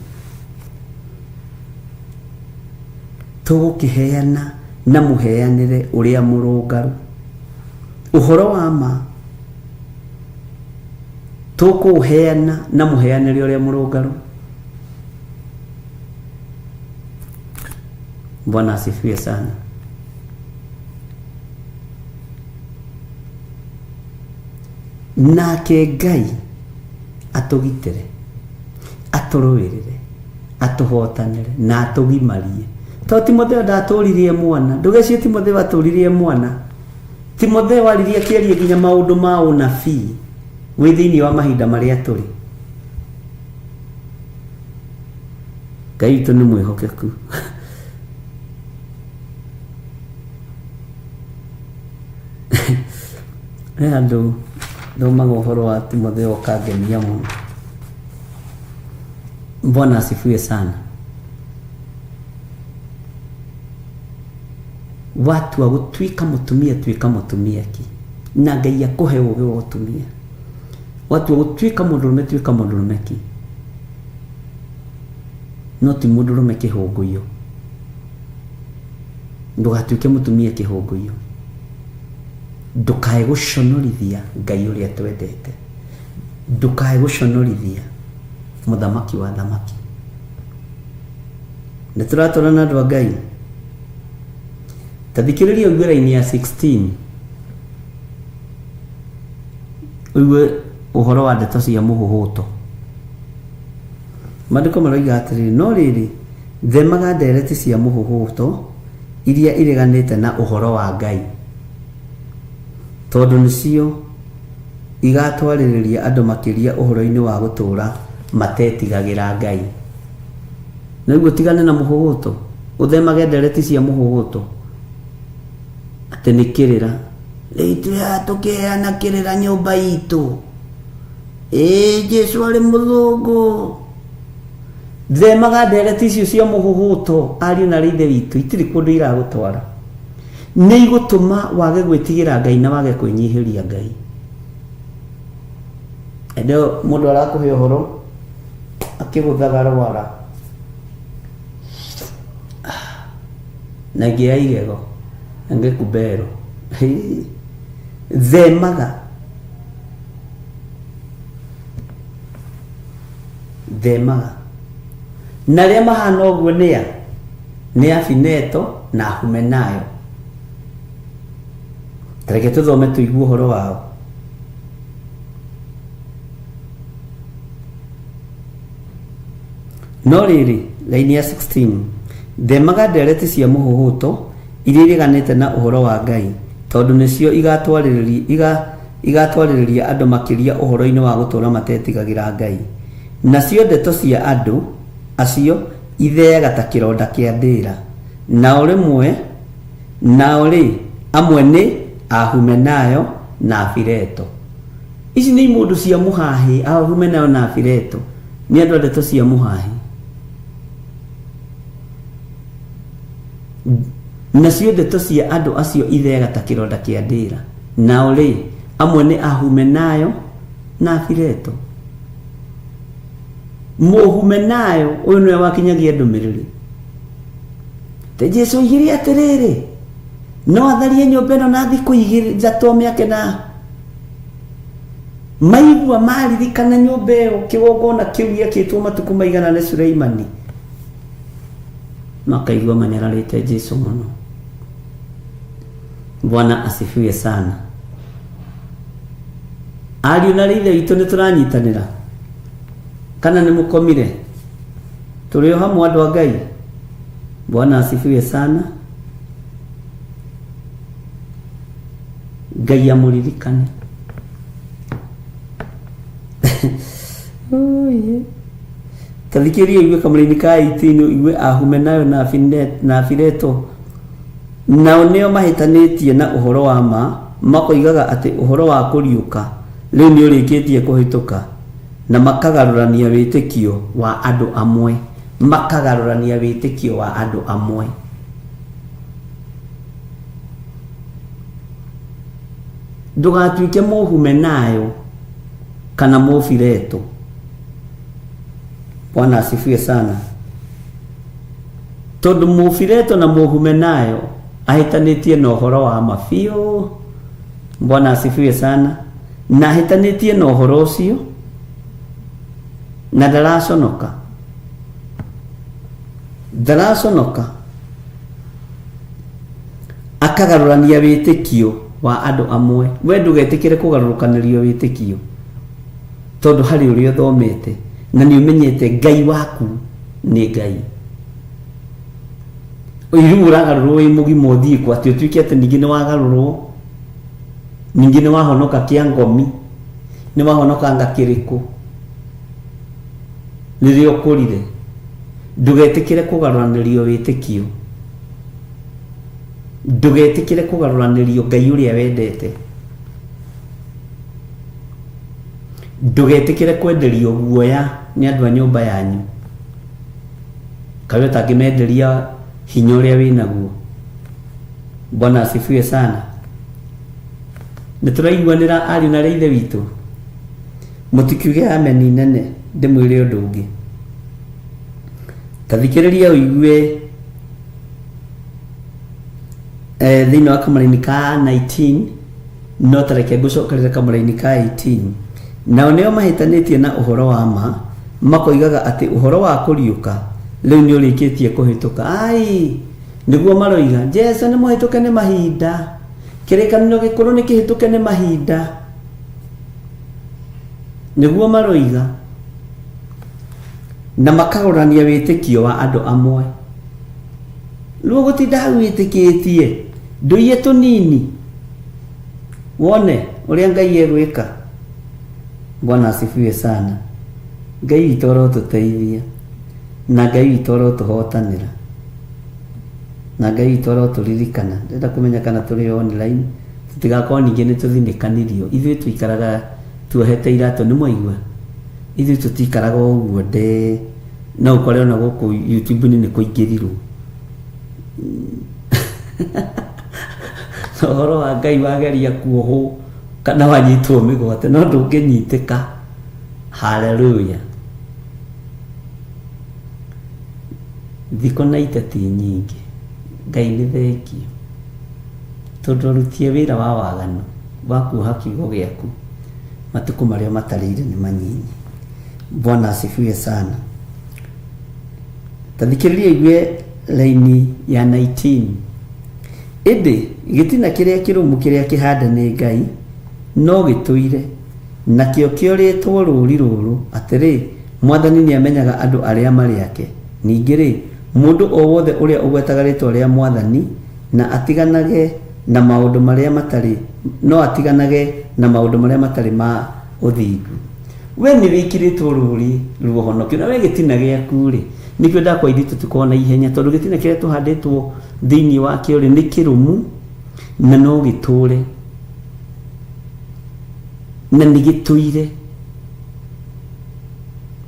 tũgũkĩheana na mũheanĩre ũrĩa mũrũngarũ. Ũhoro wa ma tũkũũheana na mũheanĩre ũrĩa mũrũngarũ. Bwana asifiwe sana. Nake Ngai atũgitĩre, atũrũĩrĩre, atũhotanĩre na atũgimarie. To Timotheo ndatũririe e mwana, ndũgecirie Timotheo atũririe e mwana. Timotheo aririe akĩaria nginya maũndũ ma ũnabii wĩ thĩinĩ wa mahinda marĩa tũrĩ. Ngai witũ nĩ mwĩhokeku. He handũ thomaga ũhoro wa Timotheo ũkangenia mũno. Bwana asifiwe sana. Watua gũtuĩka mũtumia tuĩka mũtumia ki. Na Ngai akũhe ũgĩ wa ũtumia. Watua gũtuĩka mũndũrũme tuĩka mũndũrũme ki. No ti mũndũrũme kĩhũngũiyo. Ndũgatuĩke mũtumia kĩhũngũiyo. Ndũkae gũconorithia Ngai ũrĩa twendete. Ndũkae gũconorithia mũthamaki wa athamaki. Nĩ tũratwarana andũ a Ngai? Ta thikĩrĩria ũigue raini ya 16. Ũigue ũhoro wa ndeto cia mũhũhũto. Maandĩko maroiga atĩrĩrĩ, no rĩrĩ, themaga ndereti cia mũhũhũto iria ireganĩte na ũhoro wa Ngai, tondũ nĩcio igatwarĩrĩria andũ makĩria ũhoro-inĩ wa gũtũũra matetigagĩra Ngai. Nĩguo ũtigane na mũhũhũto, ũthemage ndereti cia mũhũhũto, atĩ nĩ kĩrĩra. Rĩu ithuĩ haha tũkĩheana kĩrĩra nyũmba itũ. Ĩĩ Jesu arĩ mũthũngũ. Themaga ndereti icio cia mũhũhũto, ariũ na aarĩ a Ithe witũ, itirĩ kũndũ iragũtwara. Nĩ igũtũma wage gwĩtigĩra Ngai na wage kwĩnyihĩria Ngai. Hĩndĩ ĩyo mũndũ arakũhe ũhoro akĩgũthaga rwara na ĩngĩ ya igego ĩngĩ kubero. Themaga themaga na arĩa mahana ũguo nĩ a nĩ Afineto na Ahumenayo. Ta reke tũthome tũigue ũhoro wao. No rĩrĩ, raini ya 16, themaga ndereti cia mũhũhũto iria ireganĩte na ũhoro wa Ngai, tondũ nĩcio igatwarĩrĩria andũ makĩria ũhoro-inĩ wa gũtũũra matetigagĩra Ngai. Nacio ndeto cia andũ acio itheaga ta kĩronda kĩa ndĩra. Nao rĩmwe, nao-rĩ, amwe nĩ Ahumenayo na Afileto. Ici nĩ imũndũ cia mũhahĩ, Ahumenayo na Afileto nĩ andũ a ndeto cia mũhahĩ. Nacio ndeto cia andũ acio itheaga ta kĩronda kĩa ndĩra. Nao-rĩ, amwe nĩ Ahumenayo na Afileto. Mũhumenayo ũyũ nĩwe wakinyagia ndũmĩrĩri. Te Jesu oigire atĩrĩrĩ, no atharie nyũmba ĩno na thikũ igĩrĩ ithatũ amĩake na maigua maririkana nyũmba ĩyo kĩgongona kĩu gĩakĩtwo matukũ maigana nĩ Suleimani makaigua manyararĩte Jesu mũno. Bwana asifiwe sana. Ariũ na ithe witũ nĩ tũranyitanĩra kana nĩ mũkomire? Tũrĩ o hamwe andũ a Ngai. Bwana asifiwe sana. Ngai amũririkane. Oye. Ta thikĩrĩria ũigue kamũraini ka 18 ũigue Ahumenayo na na Afileto nao nĩo mahĩtanĩtie na ũhoro wa ma makoigaga atĩ ũhoro wa kũriũka rĩu nĩ ũrĩkĩtie kũhĩtũka na makagarũrania wĩtĩkio wa andũ amwe makagarũrania wĩtĩkio wa andũ amwe ndũgatuĩke mũhumenayo kana mũfileto Bwana asifiwe sana. Tondũ mũfileto na mũhumenayo ahĩtanĩtie na ũhoro wa ma biũ. Bwana asifiwe sana. Na ahĩtanĩtie na ũhoro ũcio na ndaraconoka. Ndaraconoka. Akagarũrania wĩtĩkio wa andũ amwe. We ndũgetĩkĩre kũgarũrũkanĩrio wĩtĩkio. Tondũ harĩ ũrĩa ũthomete na nĩ ũmenyete Ngai waku nĩ Ngai. Rĩu ũragarũrwo wĩ mũgima ũthiĩ kũ atĩ ũtuĩke atĩ ningĩ nĩ wagarũrwo, ningĩ nĩ wahonoka kĩa ngomi, nĩ wahonoka anga kĩrĩkũ rĩrĩa ũkũrire. Ndũgetĩkĩre kũgarũranĩrio wĩtĩkio. Ndũgetĩkĩre kũgarũranĩrio Ngai ũrĩa wendete. Ndũgetĩkĩre kwenderio guoya nĩ andũ a nyũmba yanyu. Kaĩ ũtangĩmenderia hinya ũrĩa wĩ naguo? Bwana asifiwe sana. Nĩ tũraiguanĩra ariũ na aarĩ a Ithe witũ? Mũtikiuge ameni nene ndĩmwĩre ũndũ ũngĩ. Ta thikĩrĩria ũigue eh, thĩinĩ wa kamũraini ka 19 no ta reke ngũcokerere kamũraini ka 18 nao nĩo mahĩtanĩtie na ũhoro wa ma makoigaga atĩ ũhoro wa kũriũka rĩu nĩ ũrĩkĩtie kũhĩtũka ai nĩguo maroiga Jesu nĩ mũhĩtũke nĩ mahinda kĩrĩkanĩro gĩkũrũ nĩ kĩhĩtũke nĩ mahinda nĩguo maroiga na makagũrania wĩtĩkio wa andũ amwe rĩu ũgũtinda hau wĩtĩkĩtie ndũiye tũnini wone ũrĩa ngai egwĩka bwana asifiwe sana ngai witũ arotũteithia na ngai witũ arotũhotanĩra na ngai witũ arotũririkana ndĩrenda kũmenya kana tũrĩ online tũtigakorwo ningĩ nĩ tũthinĩkanirio ithuĩ tũikaraga tuohete iratũ nĩ mwaigua ithuĩ tũtikaraga ũguo nde no ũkore ona gũkũ youtube-inĩ nĩ kũingĩrirwo Na ũhoro wa ngai wageria kuohwo kana wanyitwo mĩgwate no ndũngĩnyitĩka haleluya thikũ na iteti nyingĩ ngai nĩ thengio tondũ arutie wĩra wa waganu wa kuoha kiugo gĩaku matukũ marĩa matarĩire nĩ manyinyi bwana asifiwe sana ta thikĩrĩria igue raini ya 19 ĩndĩ gĩtina kĩrĩa kĩrũmu kĩrĩa kĩhande nĩ ngai no gĩtũire nakĩo kĩorĩtwo rũũri rũrũ atĩrĩ mwathani nĩamenyaga andũ arĩa marĩ ake ningĩ rĩ mũndũ o wothe ũrĩa ũgwetaga rĩtwa rĩa mwathani na atiganage na maũndũ marĩa matarĩ no atiganage na maũndũ marĩa matarĩ ma ũthingu we nĩ wĩkĩrĩtwo rũũri rwa ũhonokio na we gĩtina gĩaku rĩ nĩkĩo ndakwa ithuĩ tũtikorwo na ihenya tondũ gĩtina kĩrĩa tũhandĩtwo thĩinĩ wakĩo rĩ nĩ kĩrũmu na no gĩtũre na nĩ gĩtũire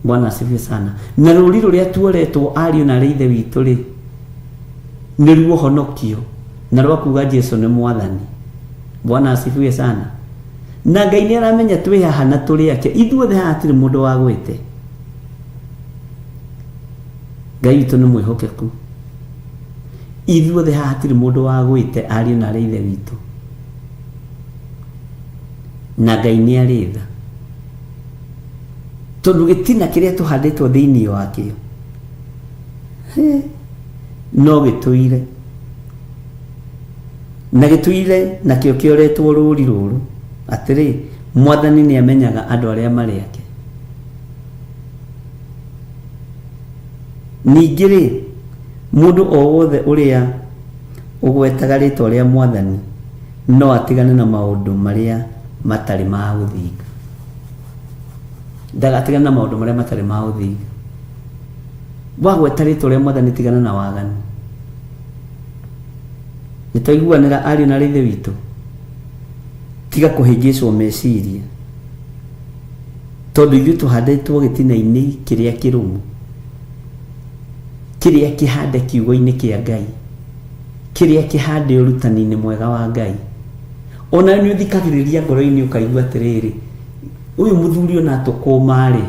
bwana asifiwe sana na rũũri rũrĩa tuoretwo ariũ na arĩ ithe witũ rĩ nĩ ruo honokio na rwa kuga Jesu nĩ mwathani bwana asifiwe sana na ngai nĩ aramenya twĩ haha na tũrĩ ake ithuothe haha hatirĩ mũndũ wagwĩte ngai witũ nĩ mwĩhokeku ithuothe haha hatirĩ mũndũ wagwĩte ariũ na arĩ ithe witũ na ngai nĩ arĩ tha tondũ gĩtina kĩrĩa tũhandĩtwo thĩinĩ wakĩo he, no gĩtũire na gĩtũire nakĩo kĩoretwo rũũri rũrũ atĩrĩ mwathani nĩ amenyaga andũ arĩa marĩ ake ningĩ rĩ mũndũ o wothe ũrĩa ũgwetaga rĩtwa rĩa mwathani no atigane na maũndũ marĩa matarĩ ma ũthingu ndagatigane na maũndũ marĩa matarĩ ma ũthingu wagweta rĩtwa rĩa mwathani tigana na waganu nĩ twaiguanĩra ariũ na ithe witũ tiga kũhĩngĩcwo meciria tondũ ithuĩ tũhandĩtwo gĩtina-inĩ kĩrĩa kĩrũmu kĩrĩa kĩhande kiugo-inĩ kĩa ngai kĩrĩa kĩhande ũrutani-inĩ mwega wa ngai ona nĩ ũthikagĩrĩria ngoro-inĩ ũkaigua atĩrĩrĩ ũyũ mũthuri ona tũkũma-rĩ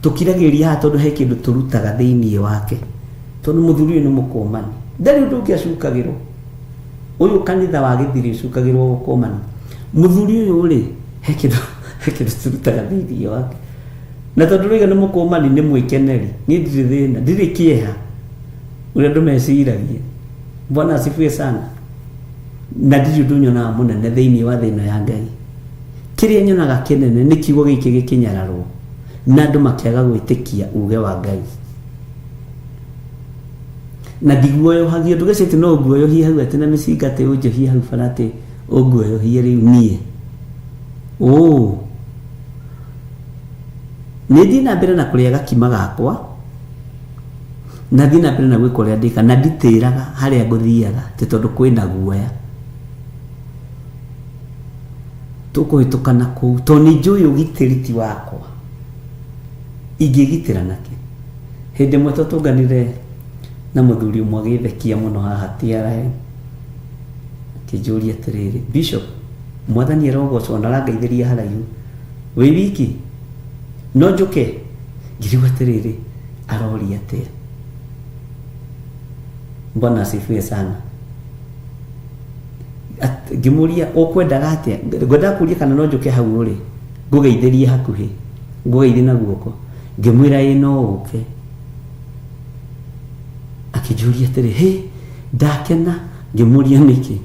tũkiragĩrĩria haha tondũ he kĩndũ tũrutaga thĩinĩ wake tondũ mũthuri ũyũ nĩ mũkũmani ndarĩ ũndũ ũngĩ acukagĩrwo ũyũ kanitha wa gĩthiri ũcukagĩrwo gũkũmana mũthuri ũyũ rĩ he kĩndũ he kĩndũ tũrutaga thĩinĩ wake na tondũ rĩga nĩ mũkũmani nĩ mwĩkeneri niĩ ndirĩ thĩna ndirĩ kĩeha ũrĩa andũ meciragia bwana asifiwe sana na ndirĩ ũndũ nyonaga mũnene thĩinĩ wa thĩ ĩno ya ngai kĩrĩa nyonaga kĩnene nĩ kiugo gĩkĩ gĩkĩnyararwo na andũ makĩaga gwĩtĩkia uge wa ngai na ndiguoyohagio ndũgeci atĩ no nguoyohie hau atĩ na mĩcinga atĩ ũnjohie hau bara atĩ ũnguoyohie rĩu niĩ ũ nĩ thiĩ na mbere na kũrĩa gakima gakwa na thiĩ na mbere na gwĩka ũrĩa ndĩka na nditĩraga harĩa ngũthiaga atĩ tondũ kwĩna guoya tũkũhĩtũka na kũu tondũ nĩ njũĩ ũgitĩri ti wakwa ingĩgitĩra nakĩ hĩndĩ ĩmwe twatũnganire na mũthuri ũmwe agĩthekia mũno haha TRM akĩnjũria atĩrĩrĩ bishop Mwathani arogocwo na arangeithĩria haraihu. Wĩ wiki? No njũke? Ngĩrigwo atĩrĩrĩ, aroria atĩa? Bwana asifiwe sana. Ngĩmũria ũkwendaga atĩa? Ngwendaga kũria kana no njũke hau ũrĩ, ngũgeithĩrie hakuhĩ, ngũgeithie na guoko. Ngĩmwĩra ĩĩ no ũke. Akĩnjũria atĩrĩ, hĩ, ndakena. Ngĩmũria nĩkĩ?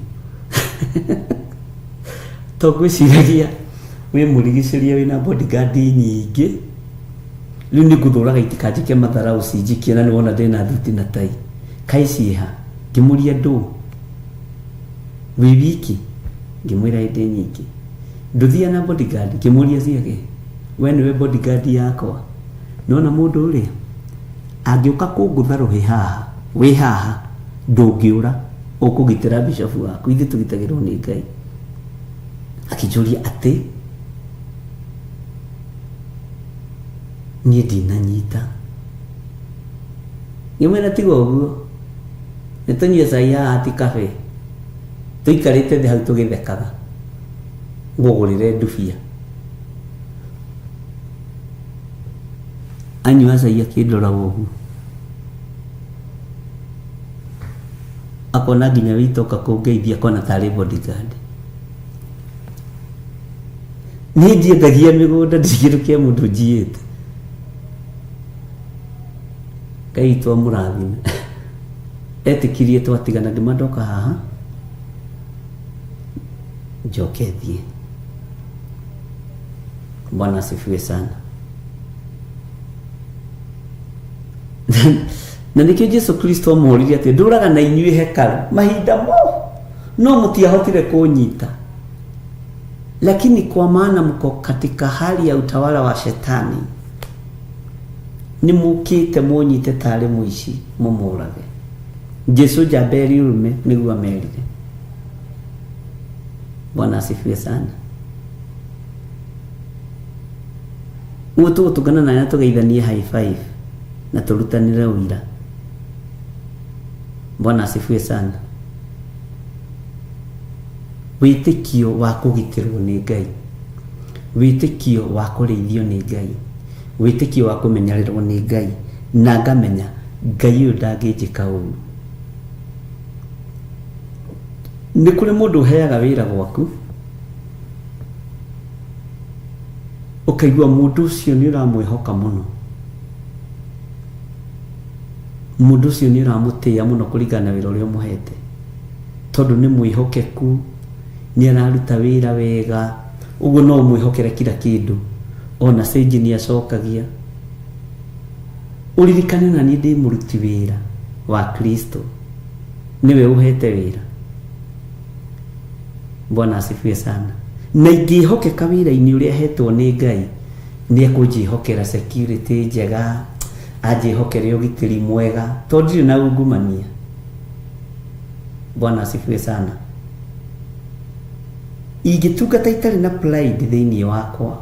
To ngwĩciragia wĩ mũrigicĩrie wĩna bodyguard nyingĩ, rĩu nĩ ngũthũraga itikanjĩke matharaũ cinjikie na nĩwona ndĩna thuti na tai. Kaĩ ciĩha? Ngĩmũria ndũ? Wĩ wiki? Ngĩmwĩra ĩ ndĩ nyiki. Ndũthiaga na bodyguard? Ngĩmũria ciake. We nĩwe bodyguard yakwa. Nĩwona mũndũ ũrĩa? Angĩũka kũngũtha rũhĩ haha, wĩ haha, ndũngĩũra, ũkũgitĩra bishop waku. Ithuĩ tũgitagĩrwo nĩ Ngai. Akĩnjũria atĩ, niĩ ndinanyita. Ngĩmwĩra tiga ũguo, nĩ tũnyue cai haha ti kabe. Tũikarĩte thĩ hau tũgĩthekaga, ngũgũrĩre ndubia. Anyua cai akĩndoraga ũguo. Akona nginya wĩitoka kũngeithia akona tarĩ bodyguard. Niĩ ndiendagia mĩgũnda ndirĩ kĩndũ kĩa mũndũ njiyĩte. Ngai witũ amũrathime. Etĩkirie twatigana ngĩma ndoka haha njoke thiĩ. Bwana asifiwe sana. Na nĩkĩo Jesu Kristo amũririe atĩ ndũraga na inyuĩ hekarũ mahinda mo no mũtiahotire kũnyita, lakini kwa maana mko katika hali ya utawala wa shetani, nĩ mũkĩte mũnyite tarĩ mũici mũmũrage. Jesu njamba ĩrĩ ũrũme nĩguo amerire. Bwana asifiwe sana. Ũguo tũgũtũngana nawe na tũgeithanie high five na tũrutanĩre ũira. Bwana asifiwe sana. Wĩtĩkio wa kũgitĩrwo nĩ Ngai, wĩtĩkio wa kũrĩithio nĩ Ngai, wĩtĩkio wa kũmenyererwo nĩ Ngai, na ngamenya Ngai ũyũ ndangĩnjĩka ũru. Nĩ kũrĩ mũndũ ũheaga wĩra gwaku, ũkaigua mũndũ ũcio nĩ ũramwĩhoka mũno, mũndũ ũcio nĩ ũramũtĩĩa mũno kũringana na wĩra ũrĩa ũmũhete, tondũ nĩ mwĩhokeku, nĩ araruta wĩra wega, ũguo no ũmwĩhokere kila kĩndũ, ona cĩnji nĩ acokagia. Ũririkane na niĩ ndĩ mũruti wĩra wa Kristo, nĩwe ũhete wĩra. Bwana asifiwe sana. Na ingĩhokeka wĩra-inĩ ũrĩa hetwo nĩ Ngai, nĩ ekũnjĩhokera security njega, anjĩhokere ũgitĩri mwega, tondũ ndirĩ na ungumania. Bwana asifiwe sana. Ingĩtungata itarĩ na pride thĩinĩ wakwa,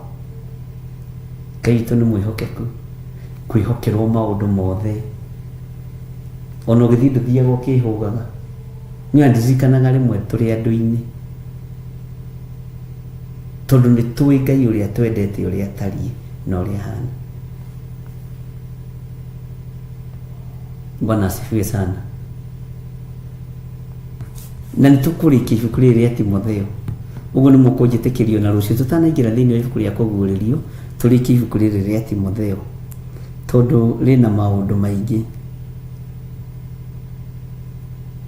Ngai witũ nĩ mwĩhokeku, kwĩhokerwo maũndũ mothe. Ona ũgĩthiĩ ndũthiaga ũkĩhũgaga. Niĩ ndirikanaga rĩmwe tũrĩ andũ-inĩ, tondũ nĩ tũĩ Ngai ũrĩa twendete ũrĩa atariĩ na ũrĩa ahana. Bwana asifiwe sana. Na nĩ tũkũrĩkia ibuku rĩrĩ rĩa Timotheo. Ũguo nĩ mũkũnjĩtĩkĩrio na rũciũ tũtanaingĩra thĩinĩ wa ibuku rĩa kũguũrĩrio, tũrĩkie ibuku rĩrĩ rĩa Timotheo, tondũ rĩna maũndũ maingĩ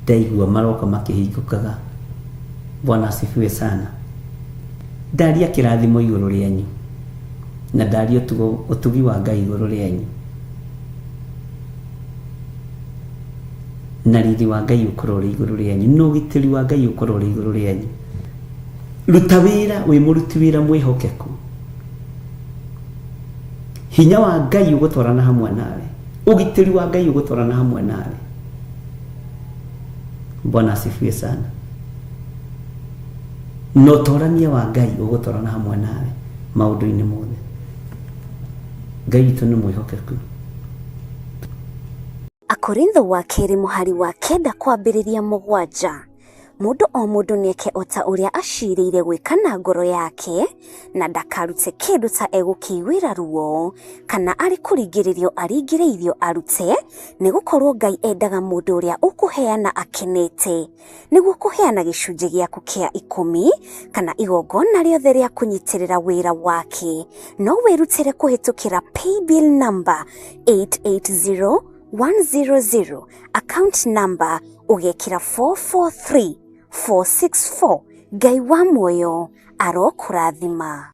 ndaigua maroka makĩhingũkaga. Bwana asifiwe sana. Ndaria kĩrathimo igũrũ rĩanyu na ndaria ũtugi wa Ngai igũrũ rĩanyu, na riri wa Ngai ũkorwo ũrĩ igũrũ rĩanyu, na ũgitĩri wa Ngai ũkorwo ũrĩ igũrũ rĩanyu. Ruta wĩra wĩ mũruti wĩra mwĩhokeku. Hinya wa Ngai ũgũtwarana hamwe nawe, ũgitĩri wa Ngai ũgũtwarana hamwe nawe. Bwana asifiwe sana. Na ũtorania wa Ngai ũgũtwarana hamwe nawe maũndũ-inĩ mothe. Ngai witũ nĩ mwĩhokeku. Akorintho wa kerĩ mũhari wa kenda kwambĩrĩria mũgwanja. Mũndũ o mũndũ nĩeke o ta ũrĩa acirĩire gwĩka na ngoro yake, na ndakarute kĩndũ ta egũkĩiguĩra ruo, kana arĩ kũringĩrĩrio aringĩrĩirio arute, nĩ gũkorwo Ngai endaga mũndũ ũrĩa ũkũheana akenete. Nĩguo kũheana gĩcunjĩ gĩaku kĩa ikũmi, kana igongona rĩothe rĩa kũnyitĩrĩra wĩra wake, no wĩrutĩre kũhĩtũkĩra paybill number 880100, account number ũgekĩra 443464. Ngai wa muoyo arokũrathima.